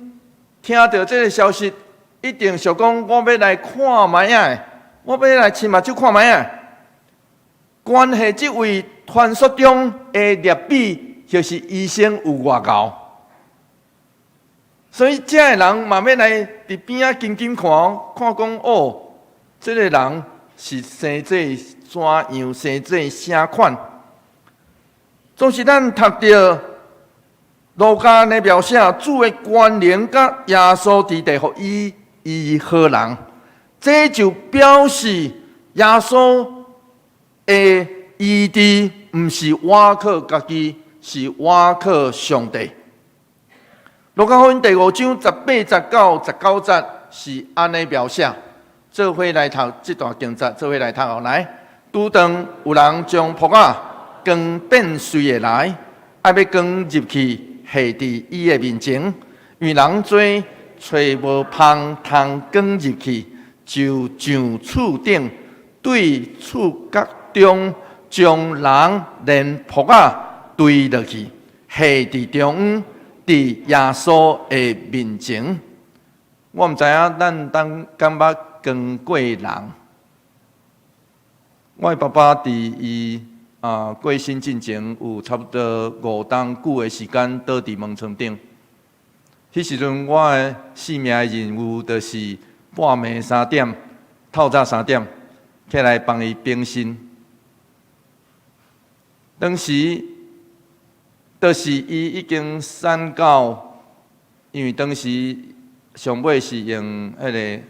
聽著這个消息，一定想講：我欲來看覓仔，我欲來親目睭看覓仔。關係這位傳說中的辣彼，就是醫生有偌𠢕，所以這个人嘛欲來佇邊仔緊緊看，看講哦，這个人是生做怎樣，生做啥款。總是咱讀著路加的描寫，主的權能佮耶穌佇地，予伊醫好人，這就表示耶穌的醫治毋是倚靠家己，是倚靠上帝。路加福音第五章十八節到十九節是按呢描寫，做伙來讀這段經節，做伙來讀哦。來，拄當有人將噗仔扛變碎的來，愛欲扛入去下佇伊的面前，因為人濟揣無縫通扛入去，就上厝頂，對厝角中將人連噗仔墜落去，下佇中央，佇耶穌的面前。我毋知影咱當敢捌扛過人。我的爸爸佇伊過身進前，有差不多五冬久的時間倒佇門床頂。彼時陣，我的性命的任務就是半暝三點、透早三點起來幫伊冰身。當時，就是伊已經瘦到，因為當時上尾是用彼个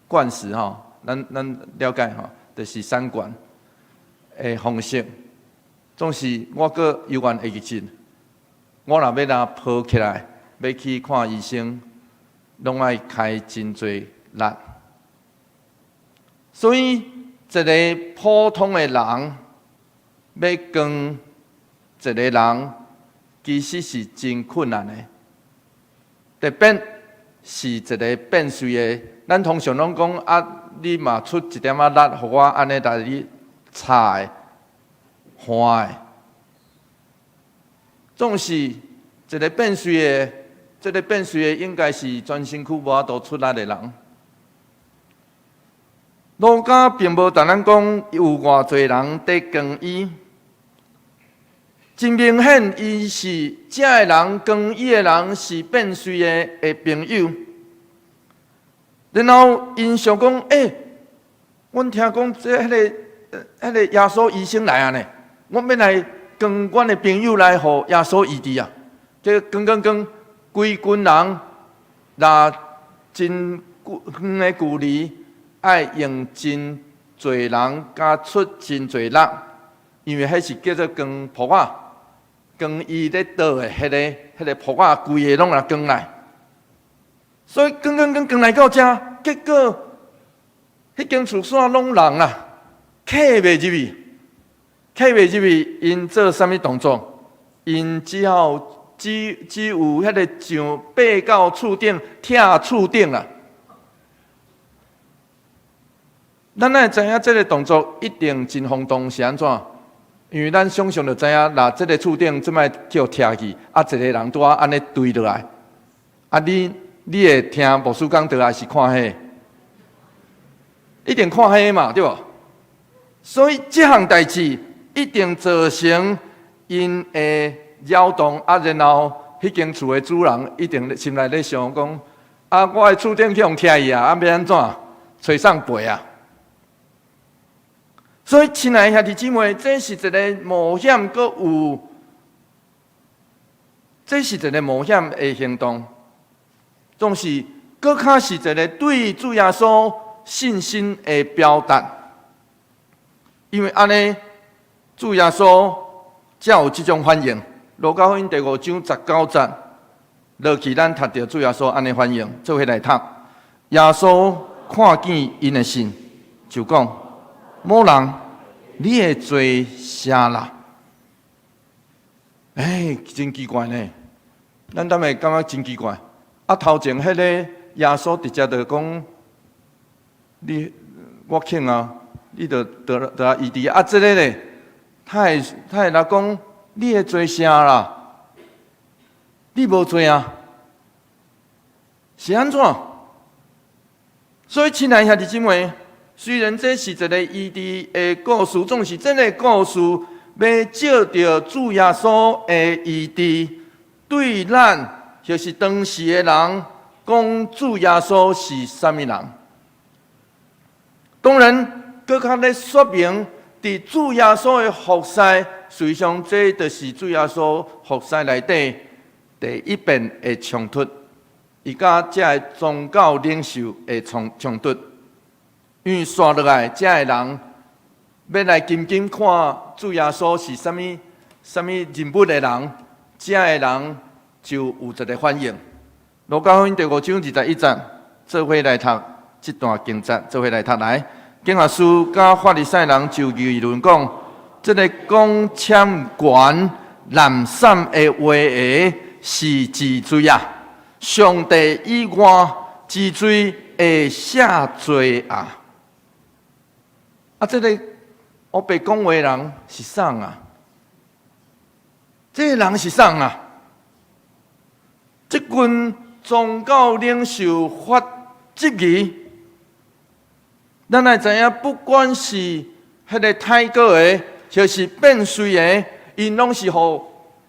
灌食吼，咱了解吼，就是三管的方式。總是我閣猶原會記得，我若欲來抱起來，欲去看醫生，攏愛開真濟力。所以一个普通的人欲扛一个人，其實是真困難的。特別是一個變瑞的，咱通常攏講啊，你嘛出一點仔力，予我按呢來你插的、換的，總是一個變瑞的，這個變瑞的應該是全身軀無法度出力的人。路加並無同咱講有偌濟人佇扛伊，真明顯，伊是這个人扛伊的人是變瑞的朋友。然後𪜶想講，欸，阮聽講這彼個耶穌醫生來啊呢，阮欲來扛阮的朋友來予耶穌醫治啊。這扛扛扛，規群人若真遠的距離，愛用真濟人佮出真濟力，因為彼是叫做扛鋪仔，扛伊咧倒的彼個鋪仔，規个攏來扛來。所以扛扛扛扛來到遮，結果彼間厝煞攏人啦，客袂入去，客袂入去，𪜶做啥物動作？𪜶只好只有彼个上爬到厝頂，拆厝頂啦。咱愛知影這个動作一定真轟動，是按怎？因為咱想象就知影，若這个厝頂這擺叫拆去，啊，一個人拄仔按呢墜落來，啊你會聽牧師講道，還是看彼？一定看彼嘛，對無？所以這項代誌一定造成𪜶的擾動，啊，然後彼間厝的主人一定心內咧想講：啊，我的厝頂去予拆去啊，啊，欲按怎？揣誰賠啊？所以，親愛的兄弟姊妹，這是一个冒險，閣有，這是一个冒險的行動，總是閣較是一个對主耶穌信心的表達。因為按呢，主耶穌才有這種反應。路加福音第五章十九節，落去咱讀著主耶穌按呢反應，做伙來讀。耶穌看見𪜶的信，就講：某人，你的罪赦啦。欸，真奇怪呢！咱敢會感覺真奇怪？啊，頭前彼个耶穌直接就講：你我肯啊，你就得得醫治。啊，這个咧，他會來講：你的罪赦啦，你無罪啊？是按怎？所以，親愛兄弟姊妹，雖然這是一个醫治的故事，總是這个故事欲藉著主耶穌的醫治，對咱就是當時的人講，主耶穌是啥物人？當然，閣較咧說明，佇主耶穌的服侍，實際上這就是主耶穌服侍內底第一遍的衝突，伊佮這个宗教領袖的衝突。因為紲落來，這个人欲來緊緊看主耶穌是啥物啥物人物的人，這个人就有一个反應。路加福音第五章二十一節，做伙來讀這段經節，做伙來讀來。經學師佮法利賽人就議論講，這个講攕懸濫散的話的是治罪啊！上帝以外之罪會赦罪啊！啊，這个烏白講話人是啥啊？這个人是啥啊？這群宗教領袖發質疑，咱愛知影，不管是彼个太過的，或是變瑞的，𪜶攏是予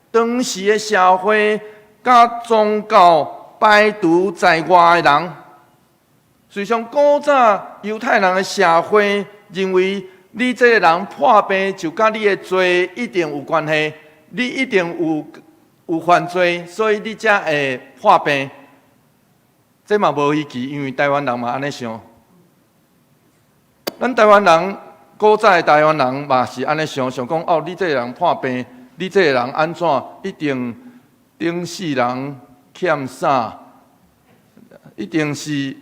當時的社會佮宗教排除在外的人。實際上，古早猶太人的社會認為，你這个人破病就佮你的罪一定有關係，你一定有犯罪，所以你才會破病。這嘛無稀奇，因為台灣人嘛按呢想。咱台灣人古早的台灣人嘛是按呢想，想講哦，你這个人破病，你這个人按怎，一定頂世人欠啥，一定是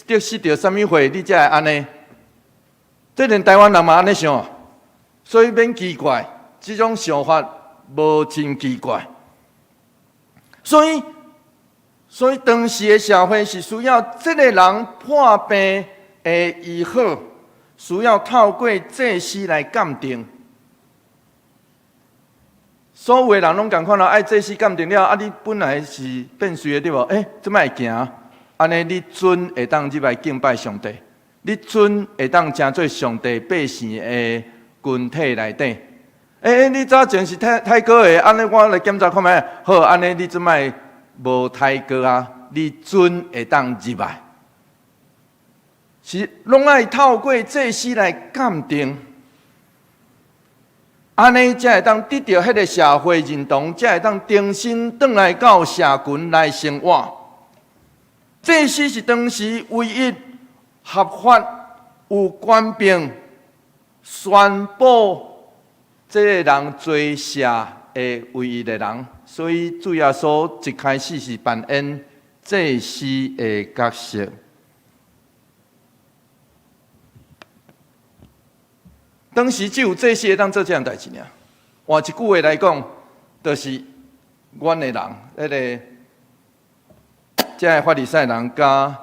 得失著啥物貨，你才會按呢。這連台灣人嘛按呢想，所以免奇怪，這種想法無真奇怪。所以當時的社會是需要這个人破病的醫好，需要透過祭司來鑑定。所有的人攏仝款咯，愛祭司鑑定了，啊，你本來是變隨的對無？欸，這擺會行，按呢你準會當入來敬拜上帝，你準會當成做上帝百姓的群體內底。欸，你早前是太太高的，按呢我來檢查看覓，好，按呢你這擺無太高啊，你準會當入來。是攏愛透過祭司來鑑定。按呢才會當得著彼个社會認同，才會當重新轉來到社群來生活。祭司是當時唯一合法有權柄宣布這个人罪赦的唯一的人，所以主耶穌一開始是扮演祭司的角色。當時只有祭司會當做這項代誌爾。換一句話來講，就是阮的人，彼个這个法利賽人佮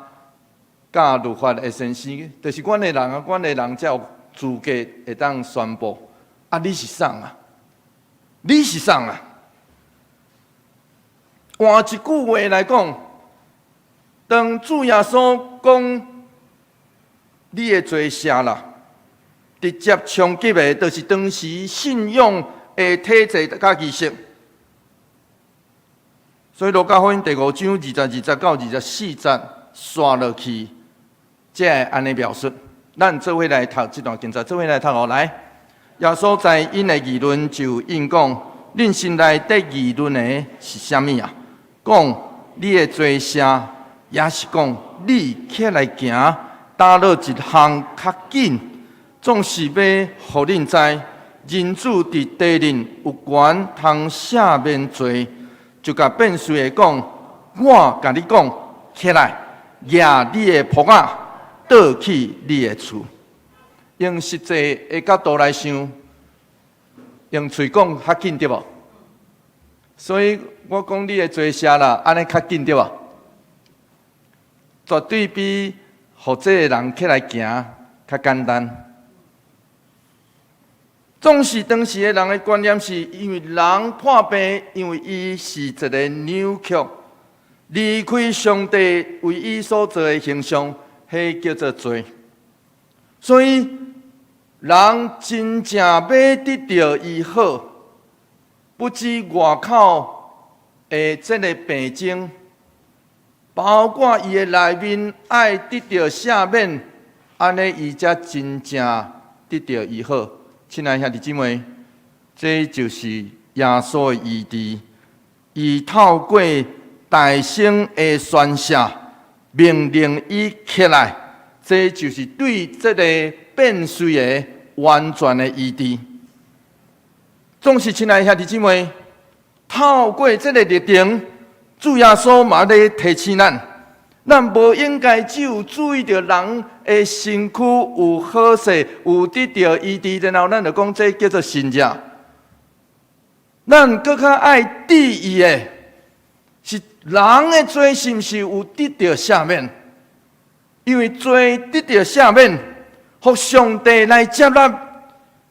教律法的先生，就是阮的人啊，阮的人才有資格會當宣布。啊，你是啥啊？你是啥啊？換一句話來講，當主耶穌講你的罪赦啦，直接衝擊的，就是當時信仰的體制佮儀式。所以，路加福音第五章22節到24節，紲落去，才會按呢描述。咱做伙來讀這段經節，做伙來讀哦。來，耶穌知𪜶的議論，就應講：恁心內佇議論的是啥物啊？講你的罪赦，抑是講你起來行，佗落一項較緊？總是欲予恁知，人子佇地面有權通赦免罪，就共變隨的講：我共你講，起來，攑你的菢仔，倒去你的厝。用實際的角度來想，用喙講較緊對無？所以我講你的罪赦啦，按呢較緊對無？絕對比予這个人起來行較簡單。總是當時的人的觀念是，因為人破病，因為伊是一个扭曲，離開上帝為伊所造的形象，彼叫做罪。所以人真正欲得著醫好，不止外口的這个病徵，包括伊的內面愛得著赦免，按呢伊才真正得著醫好。親愛兄弟姊妹，這就是耶穌的醫治。伊透過大聲的宣示，命令伊起來，這就是對這个變隨的完全的醫治。總是親愛兄弟姊妹，透過這个歷程，主耶穌嘛咧提醒咱，咱無應該只有注意著人的身軀有好勢，有得著醫治，然後咱就講這叫做神跡。咱閣較愛注意的是人的罪是毋是有得著赦免？因為罪得著赦免，予上帝來接納，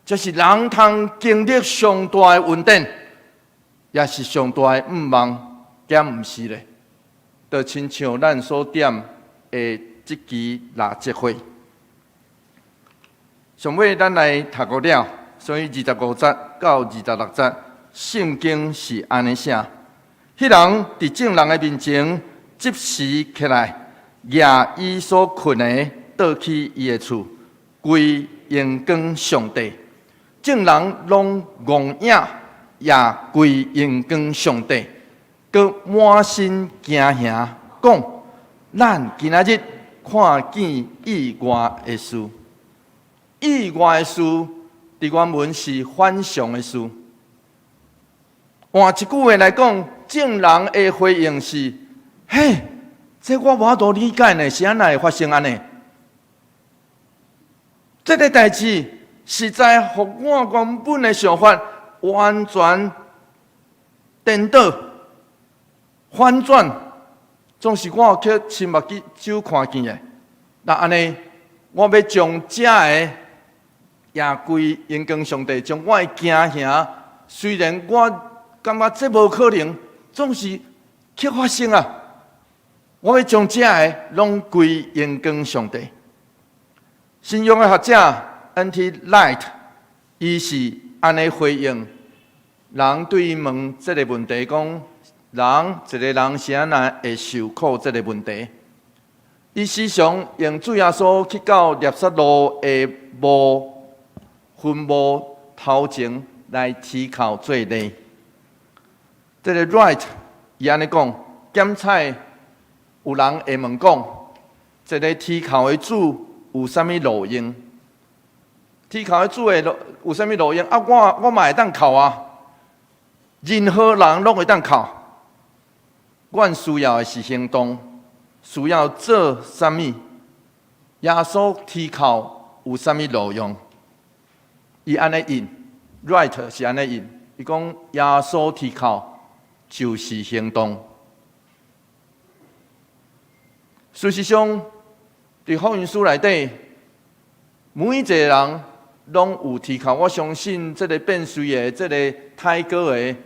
這是人通經歷上大的恩典，也是上大的向望，敢毋是咧？就親像咱所點的這支蠟燭火。上尾咱來讀過了，所以25節到26節，聖經是按呢寫：彼人佇眾人的面前，即時起來，攑伊所睏的，倒去伊的厝，歸榮光上帝。眾人攏戇影，也歸榮光上帝。閣滿身驚嚇，講：咱今仔日看見意外的事。意外的事，佇原文是反常的事。換一句話來講，眾人的回應是：嘿，這我無法度理解呢，是按怎會發生按呢？這个代誌實在予我原本的想法完全顛倒、反轉，總是我去親目睭看見的。那按呢，我欲將這个也歸榮光上帝，將我的驚嚇，雖然我感覺這無可能，總是去發生啊！我欲將這个攏歸榮光上帝。新約的學者 N.T. Wright，伊是按呢回應人對伊問這个問題，講人一个人是按怎會受苦這个問題。伊時常用主耶穌去到拿撒勒的墓墳墓頭前來啼哭做例。這个 Wright 伊按呢講，檢採有人會問講，一个啼哭的主有啥物路用？啼哭的主的有啥物路用？啊，我嘛會當哭啊！任何人攏會當哭。阮需要的是行動，需要做啥物？耶穌啼哭有啥物路用？伊按呢應，Wright 是按呢應，伊講耶穌啼哭就是行動。事實上，佇福音書內底，每一個人攏有啼哭。我相信這个變水的、這个太哥的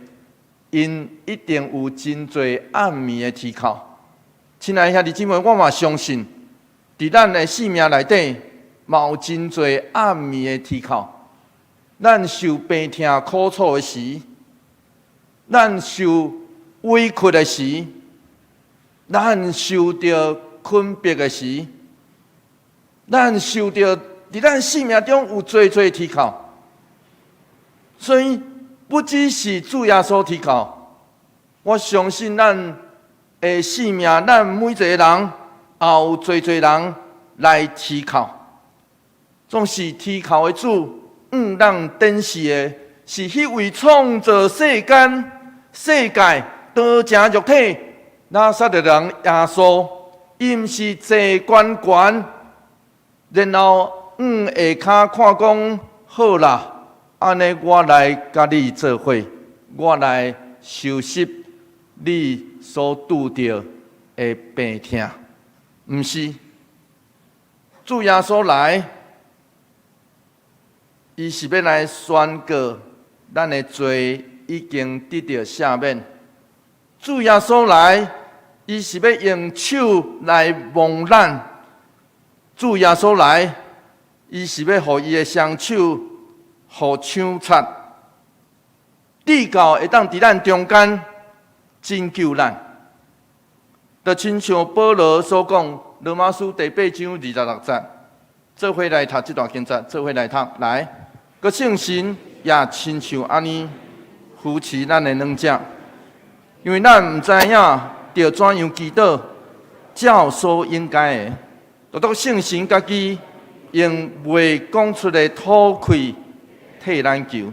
，𪜶一定有真濟暗暝的啼哭。親愛兄弟姊妹，我嘛相信，佇咱的生命內底，嘛有真濟暗暝的啼哭。咱受病痛苦楚的時，咱受委屈的時，咱受著困迫的時，咱受著佇咱生命中有濟濟啼哭，所以不只是主耶穌啼哭，我相信咱的生命，咱每一個人也有濟濟人來啼哭，總是啼哭的主，向咱展示的是彼位創造世間、世界、道成肉體、拿撒勒人耶穌，伊毋是坐懸懸，然後向下跤看講好啦，按呢我來共你做伙，我來收拾你所拄著的病痛，毋是主耶穌來，伊是欲來宣告咱的罪已經得著赦免。主耶穌來，伊是欲用手來摸咱。主耶穌來，伊是欲予伊的雙手予搶擦，直到會當佇咱中間拯救咱。就親像保羅所講，羅馬書第八章26節，做伙來讀這段經節，做伙來讀來。閣聖神也親像按呢扶持咱的軟弱，因為咱毋知影著怎樣祈禱，照所應該的。獨獨聖神家己用未講出的吐氣替咱求。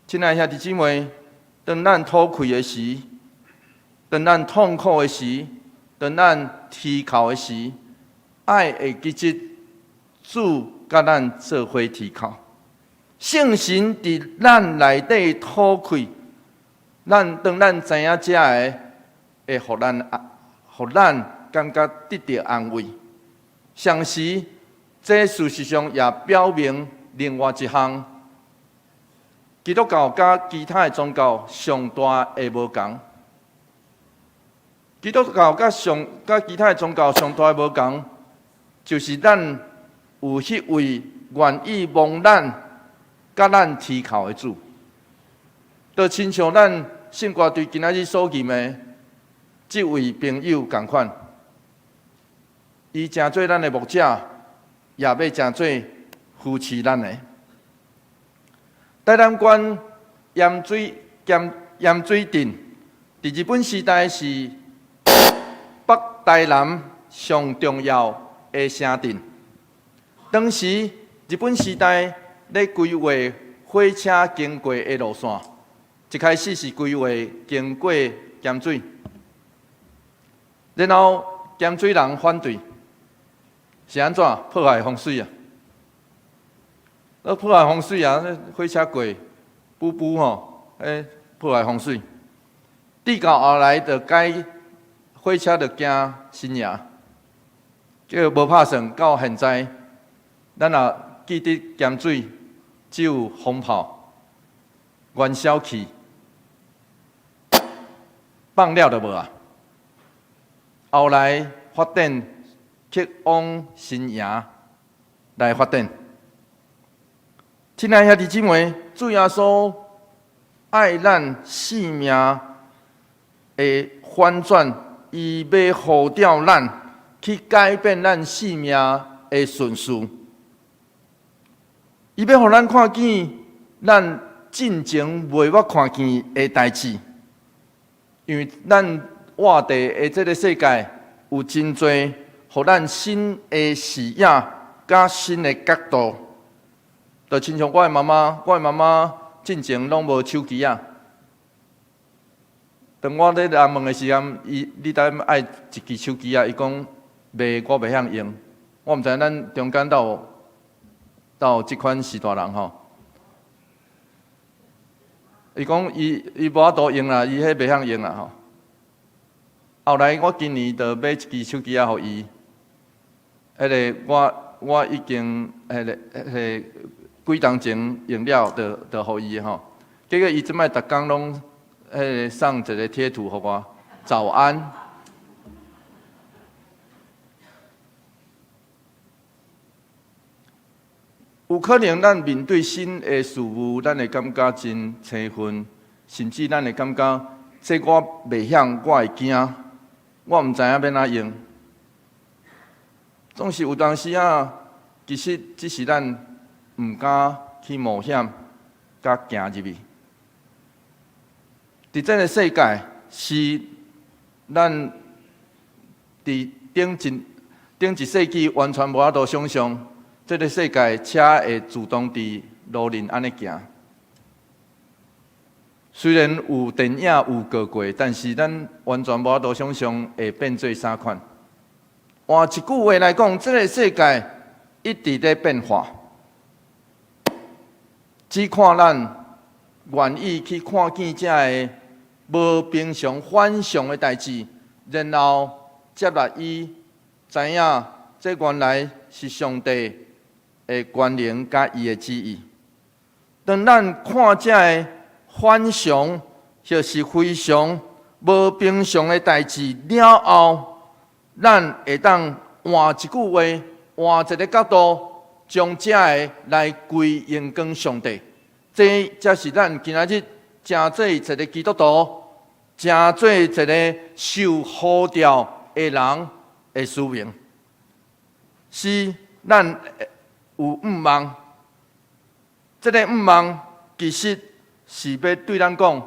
親愛兄弟姊妹，當咱吐氣的時，當咱痛苦的時，當咱啼哭的時，愛會記得主佮咱做伙啼哭。聖神佇咱內底吐氣，咱當咱知影這个，會予咱感覺得著安慰。同時，這事實上也表明另外一項，基督教佮其他的宗教上大的無仝。基督教佮其他的宗教上大的無仝，就是咱有彼位願意摸咱、佮咱啼哭的主，就親像咱聖歌隊今仔日所吟的這位朋友仝款，伊成做咱的牧者，也欲成做扶持咱的。台南縣鹽水鎮，佇日本時代是北台南上重要的城鎮。當時日本時代咧規劃火車經過的路線，一開始是規劃經過鹹水，然後鹹水人反對，是按怎破壞風水啊？那破坏风水啊！火车过，噗噗吼，欸，破坏风水。直到后来就改火车就行新营，叫无拍算，到现在，咱若记得咸水只有风炮、燃烧器放了就无啊。后来发展去往新营来发展。亲爱兄弟姊妹，主耶稣爱咱生命的反转，伊欲呼召咱去改变咱生命的顺序。伊欲予咱看見咱進前袂捌看見的代誌，因為咱活佇的這个世界有真濟，予咱新的視野佮新的角度。就親像我的媽媽，我的媽媽進前攏無手機仔。當我咧來問的時陣，伊你敢愛一支手機仔？伊講袂，我袂曉用。我毋知咱中間敢有敢有這款序大人吼。伊講伊伊無法度用啦，伊彼袂曉用啦吼。後來我今年就買一支手機仔予伊，彼个我我已經彼个彼个幾冬前用了，就就予伊吼。結果伊這擺逐工攏彼个送一个貼圖予我，早安。有可能咱面對新的事物，咱會感覺真興奮，甚至咱會感覺這我袂曉，我會驚，我毋知影欲按怎用。總是有當時仔，其實只是咱毋敢去冒險，佮行入去。佇這个世界，是咱佇頂一頂一世紀完全無法度想像，這个世界車會自動佇路面按呢行。雖然有電影有報過，但是咱完全無法度想像會變做啥款。換一句話來講，這个世界一直咧變化，只看咱願意去看見這个無平常反常的代誌，然後接納伊，知影這原來是上帝的權能佮伊的旨意。當咱看這个反常，或是非常無平常的代誌了後，咱會當換一句話，換一个角度，將這个來歸榮光上帝。這才是咱今仔日成做一个基督徒，成做一个受呼召的人的使命。是咱有向望，這个向望其實是欲對咱講，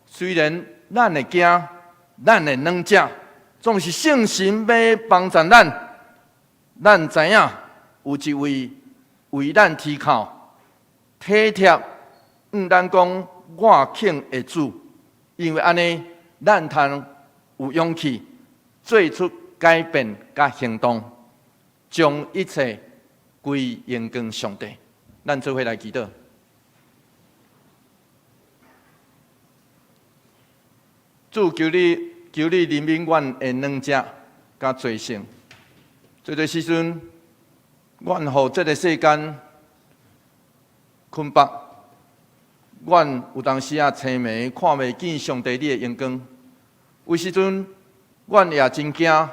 雖然咱會驚，咱會軟弱，總是聖神欲幫助咱。咱知影有一位為咱提靠、體貼，向咱講我肯的主，因為按呢，咱通有勇氣做出改變佮行動，將一切歸榮光上帝。咱做伙來祈禱。主，求你，求你憐憫阮的軟弱佮罪性。濟濟時陣，阮予這个世間捆綁，阮有當時仔青盲，看袂見上帝你的榮光。有時陣，阮也真驚，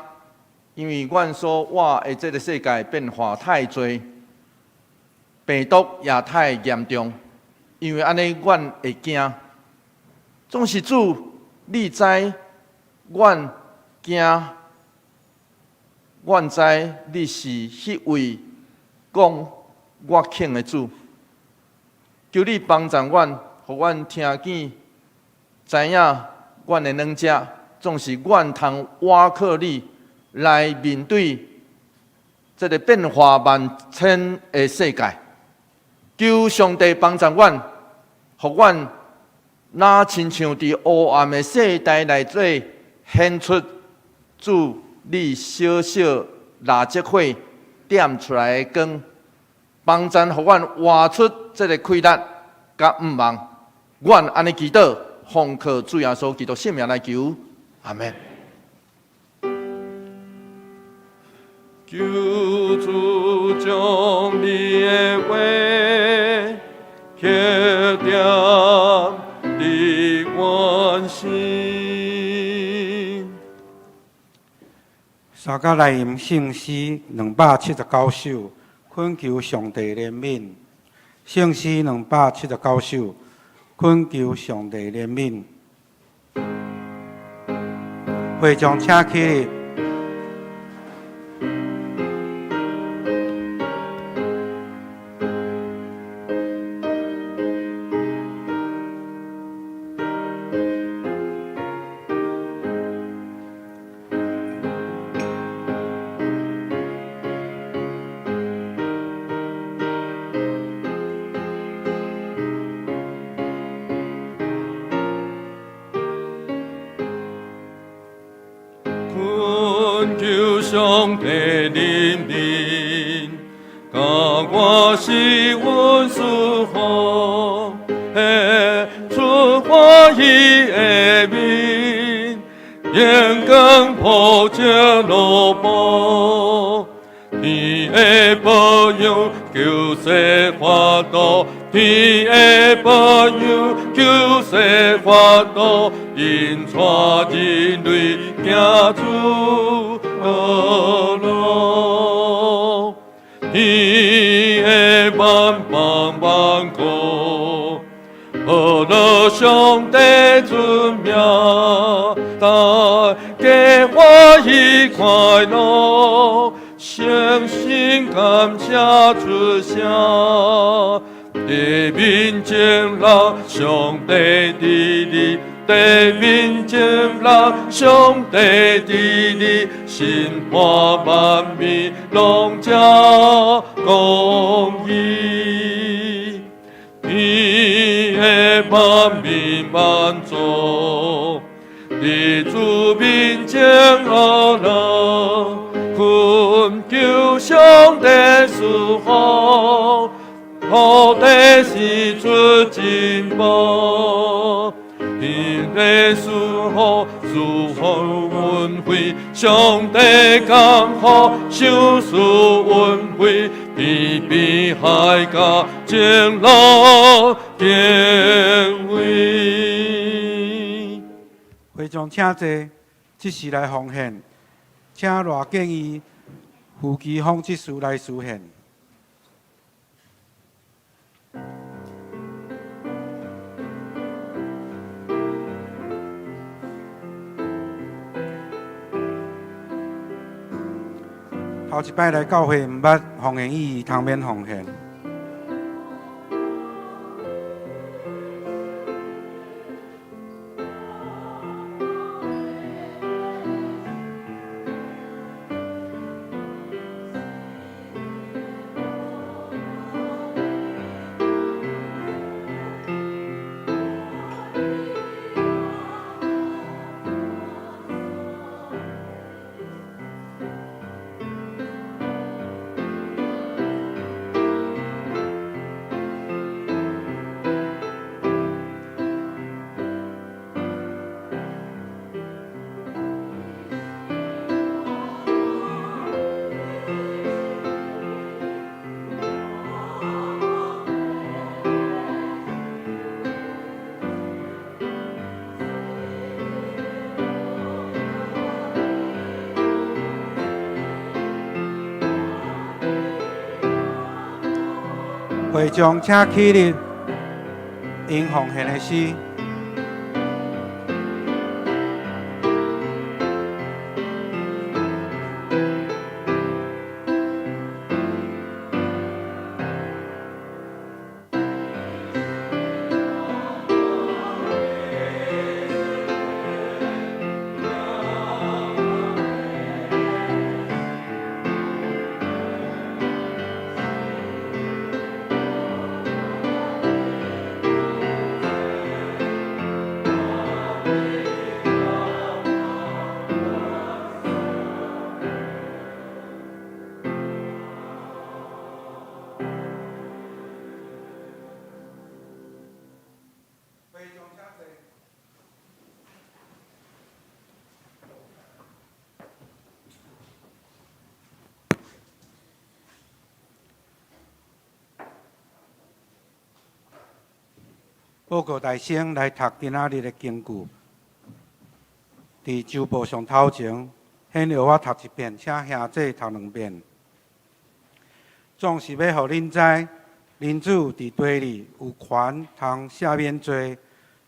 因為阮所活的這个世界變化太濟，病毒也太嚴重，因為按呢，阮會驚。總是主，你知阮驚，阮知你是彼位講我肯的主，求你幫助阮，予阮聽見，知影阮的軟弱，總是阮通倚靠你來面對這个變化萬千的世界。求上帝幫助阮，予阮若親像佇黑暗的世代內底顯出主你小小蠟燭火點出來的光，幫贊予阮活出這个氣力佮向望。阮按呢祈禱，奉靠主耶穌基督聖名來求，阿們。求主將你的話刻踮佇阮心。撒迦利吟聖詩279首，懇求上帝憐憫。聖詩279首，懇求上帝憐憫。會眾請起立。懇求上帝憐憫，共我施恩賜福，顯出歡喜的面，榮光普照奴僕，天的保佑，救世法度，天的保佑，救世法度，引帶人類行主道路，天的萬邦萬國，呵樂上帝尊名，大家歡喜快樂，誠心感謝出聲，地面前人上帝治理，地面前人上帝治理，審判萬民攏才公義，天的萬民萬族，佇主面前呵樂，懇求上帝賜福，土地生出珍寶，天地賜福，賜福恩惠，上帝降福，賞賜恩惠，天邊海角前路敬畏。會眾請坐，這時來奉獻，請賴建義、胡基峰執事來司獻。頭一擺來教會，毋捌奉獻意義，通免奉獻。會眾請起立，吟奉獻的詩。報告大聲來讀今仔日的經句。佇周報上頭前，顯耀我讀一遍，請兄姊讀兩遍。總是欲予恁知，恁主佇地裡有權通赦免罪，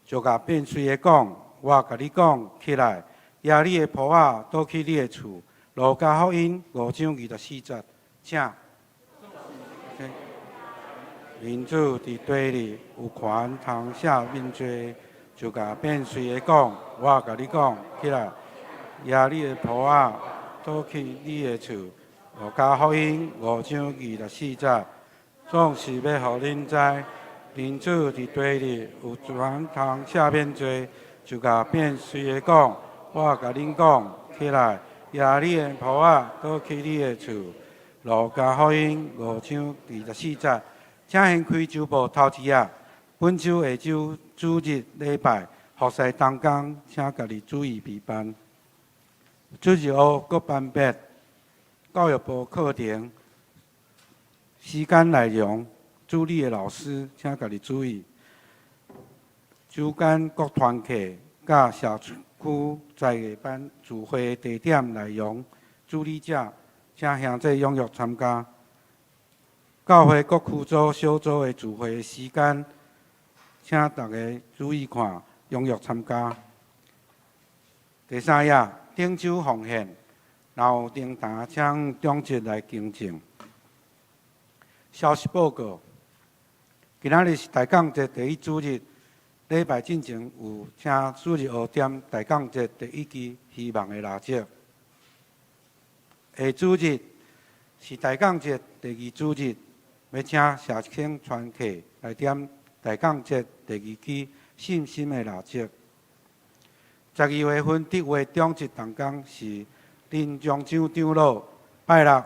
就共變眚的講：我共你講，起來，攑你的鋪仔，倒去你的厝。路加福音五章二十四節，請。恁主佇地裡有權通赦免罪，就共變眚的講：我共你講，起來，攑你的鋪仔，倒去你的厝。路加福音五章二十四節，總是欲予恁知，恁主佇地裡有權通赦免罪，就共變眚的講：我共恁講，起來，攑你的鋪仔，倒去你的厝。路加福音五章二十四節。請掀開週報頭一頁。本週、下週主日禮拜服侍同工，請家己注意備辦。主日學各班別教育部課程時間內容，主禮的老師請家己注意。週間各團契佮社區才藝班聚會地點內容，主禮者請兄姊踴躍參加。教會各區組小組的聚會時間，請大家注意看，踴躍參加。第三頁，頂週奉獻，若有訂單，請長執來更正。消息報告：今仔日是大降節第一主日，禮拜進前有請主日學點大降節第一支希望的蠟燭。下主日是大降節第二主日，欲請社青團契來點大降節第二支信心的蠟燭。12月份德會長執同工是林長長長老，拜六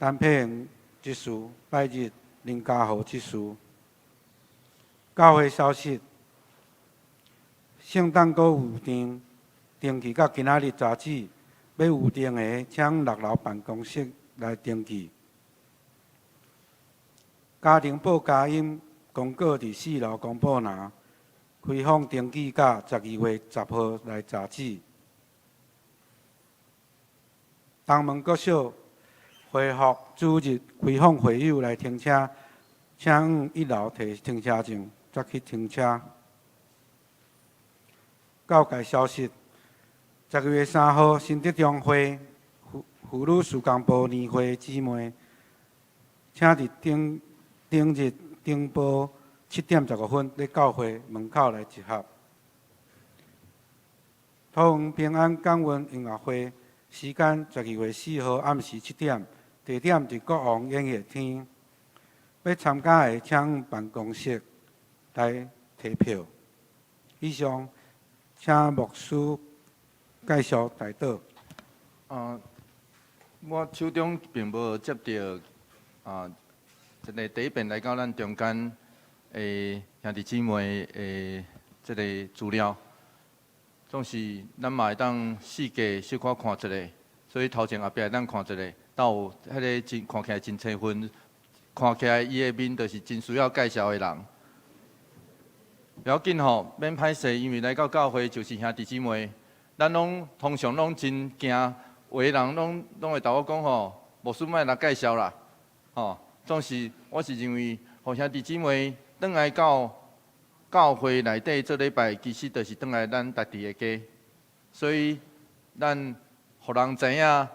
陳佩榮執事，拜日林家豪執事。教會消息：聖誕歌預訂登記到今仔日截止，欲預訂的請六樓辦公室來登記。家庭報佳音公告佇四樓公布欄，開放登記到12月10號來截止。東門國小恢復主日開放會友來停車，請往一樓提停車證，才去停車。教界消息：12月3號，新德中會婦婦女事工部年會姊妹，請佇頂頂日頂晡7點15分，佇教會門口來集合。桃園平安感恩音樂會時間12月4號暗時7點，地點佇國王演藝廳。欲參加的，請往辦公室來提票。以上，請牧師介紹代禱。我手中並無接著一个第一遍來到咱中間的兄弟姊妹的這个資料，總是咱嘛會當四界小可看一下，所以頭前後壁會當看一下，倒有彼个真看起來真青春，看起來伊的面就是真需要介紹的人。不要緊吼，免歹勢，因為來到教會就是兄弟姊妹，咱攏通常攏真驚，有的人攏攏會豆我講吼，牧師莫來介紹啦，吼，總是我是認為，予兄弟姊妹轉來到教會內底做禮拜，其實就是轉來咱家己的家，所以咱予人知影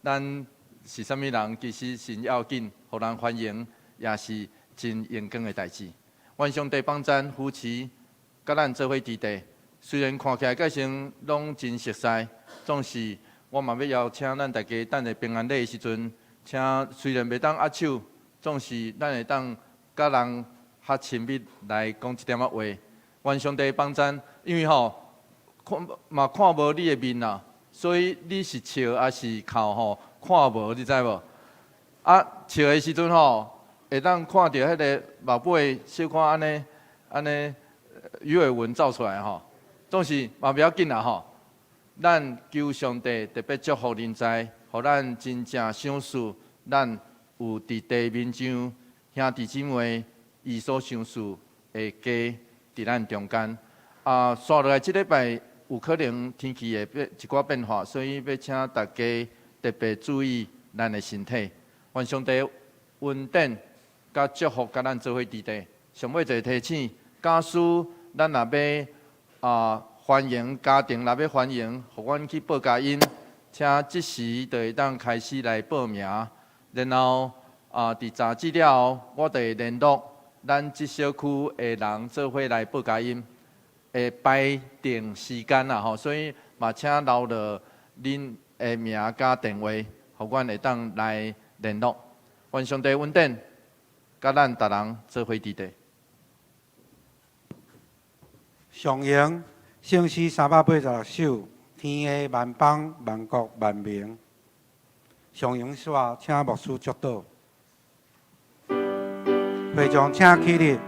咱是啥物人，其實真要緊，予人歡迎也是真榮光的代誌。願上帝幫贊扶持，佮咱做伙佇地。雖然看起來個性攏真熟似，總是我嘛欲邀請咱大家等下平安禮的時陣，請雖然袂當握手，總是咱會當佮人較親密來講一點仔話。願上帝幫贊，因為吼看嘛看無你的面啦，所以你是笑抑是哭吼，看無你知無？啊，笑的時陣吼，會當看著彼个目尾小可按呢按呢魚尾紋走出來吼，總是嘛袂要緊啦吼。咱求上帝特別祝福臨在，予咱真正賞賜咱有佇地面上兄弟姊妹伊所賞賜的家，佇咱中間。啊，紲落來這禮拜有可能天氣會變一寡變化，所以欲請大家特別注意咱的身體。願上帝恩典佮祝福佮咱做伙佇底。上尾一个提醒，假使咱若欲歡迎家庭，若欲歡迎，予阮去報佳音，請這時就會當開始來報名。然後佇雜誌了後，我就會聯絡咱這小區的人做伙來報佳音，會排定時間啦吼，所以嘛請留落恁的名佮電話，予阮會當來聯絡。願上帝恩典，佮咱逐人做伙佇底。上榮聖詩386首，天下萬邦萬國萬民。上榮煞，請牧師祝禱。會眾請起立。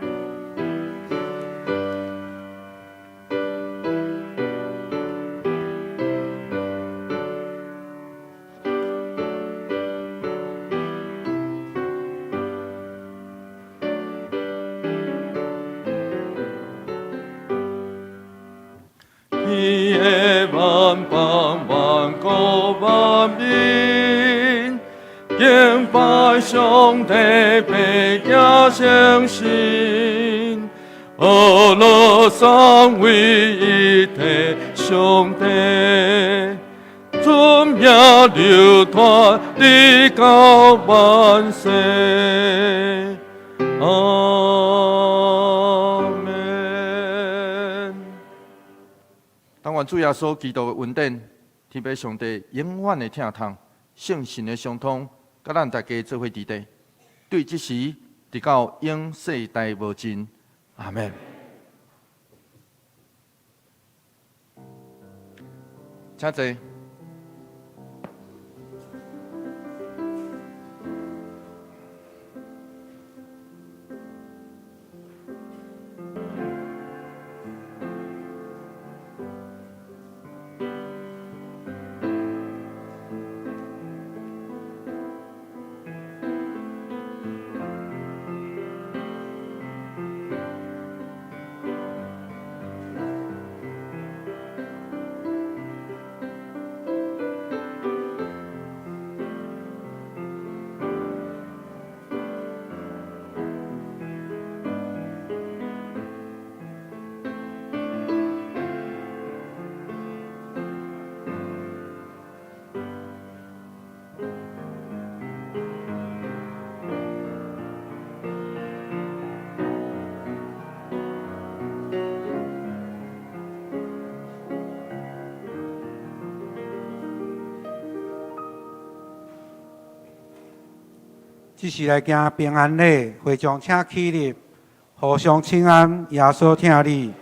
天下萬邦萬國萬民，敬拜上帝，百行誠實，阿樂三位一體上帝，尊名流傳直到萬世。阿門。但願主耶穌基督的恩典，天父上帝永遠的疼痛，聖神的相通，佮咱大家做伙佇底，對這時直到永世代無盡。阿門。請坐。這時來行平安禮，會眾請起立，互相請安，耶穌疼你。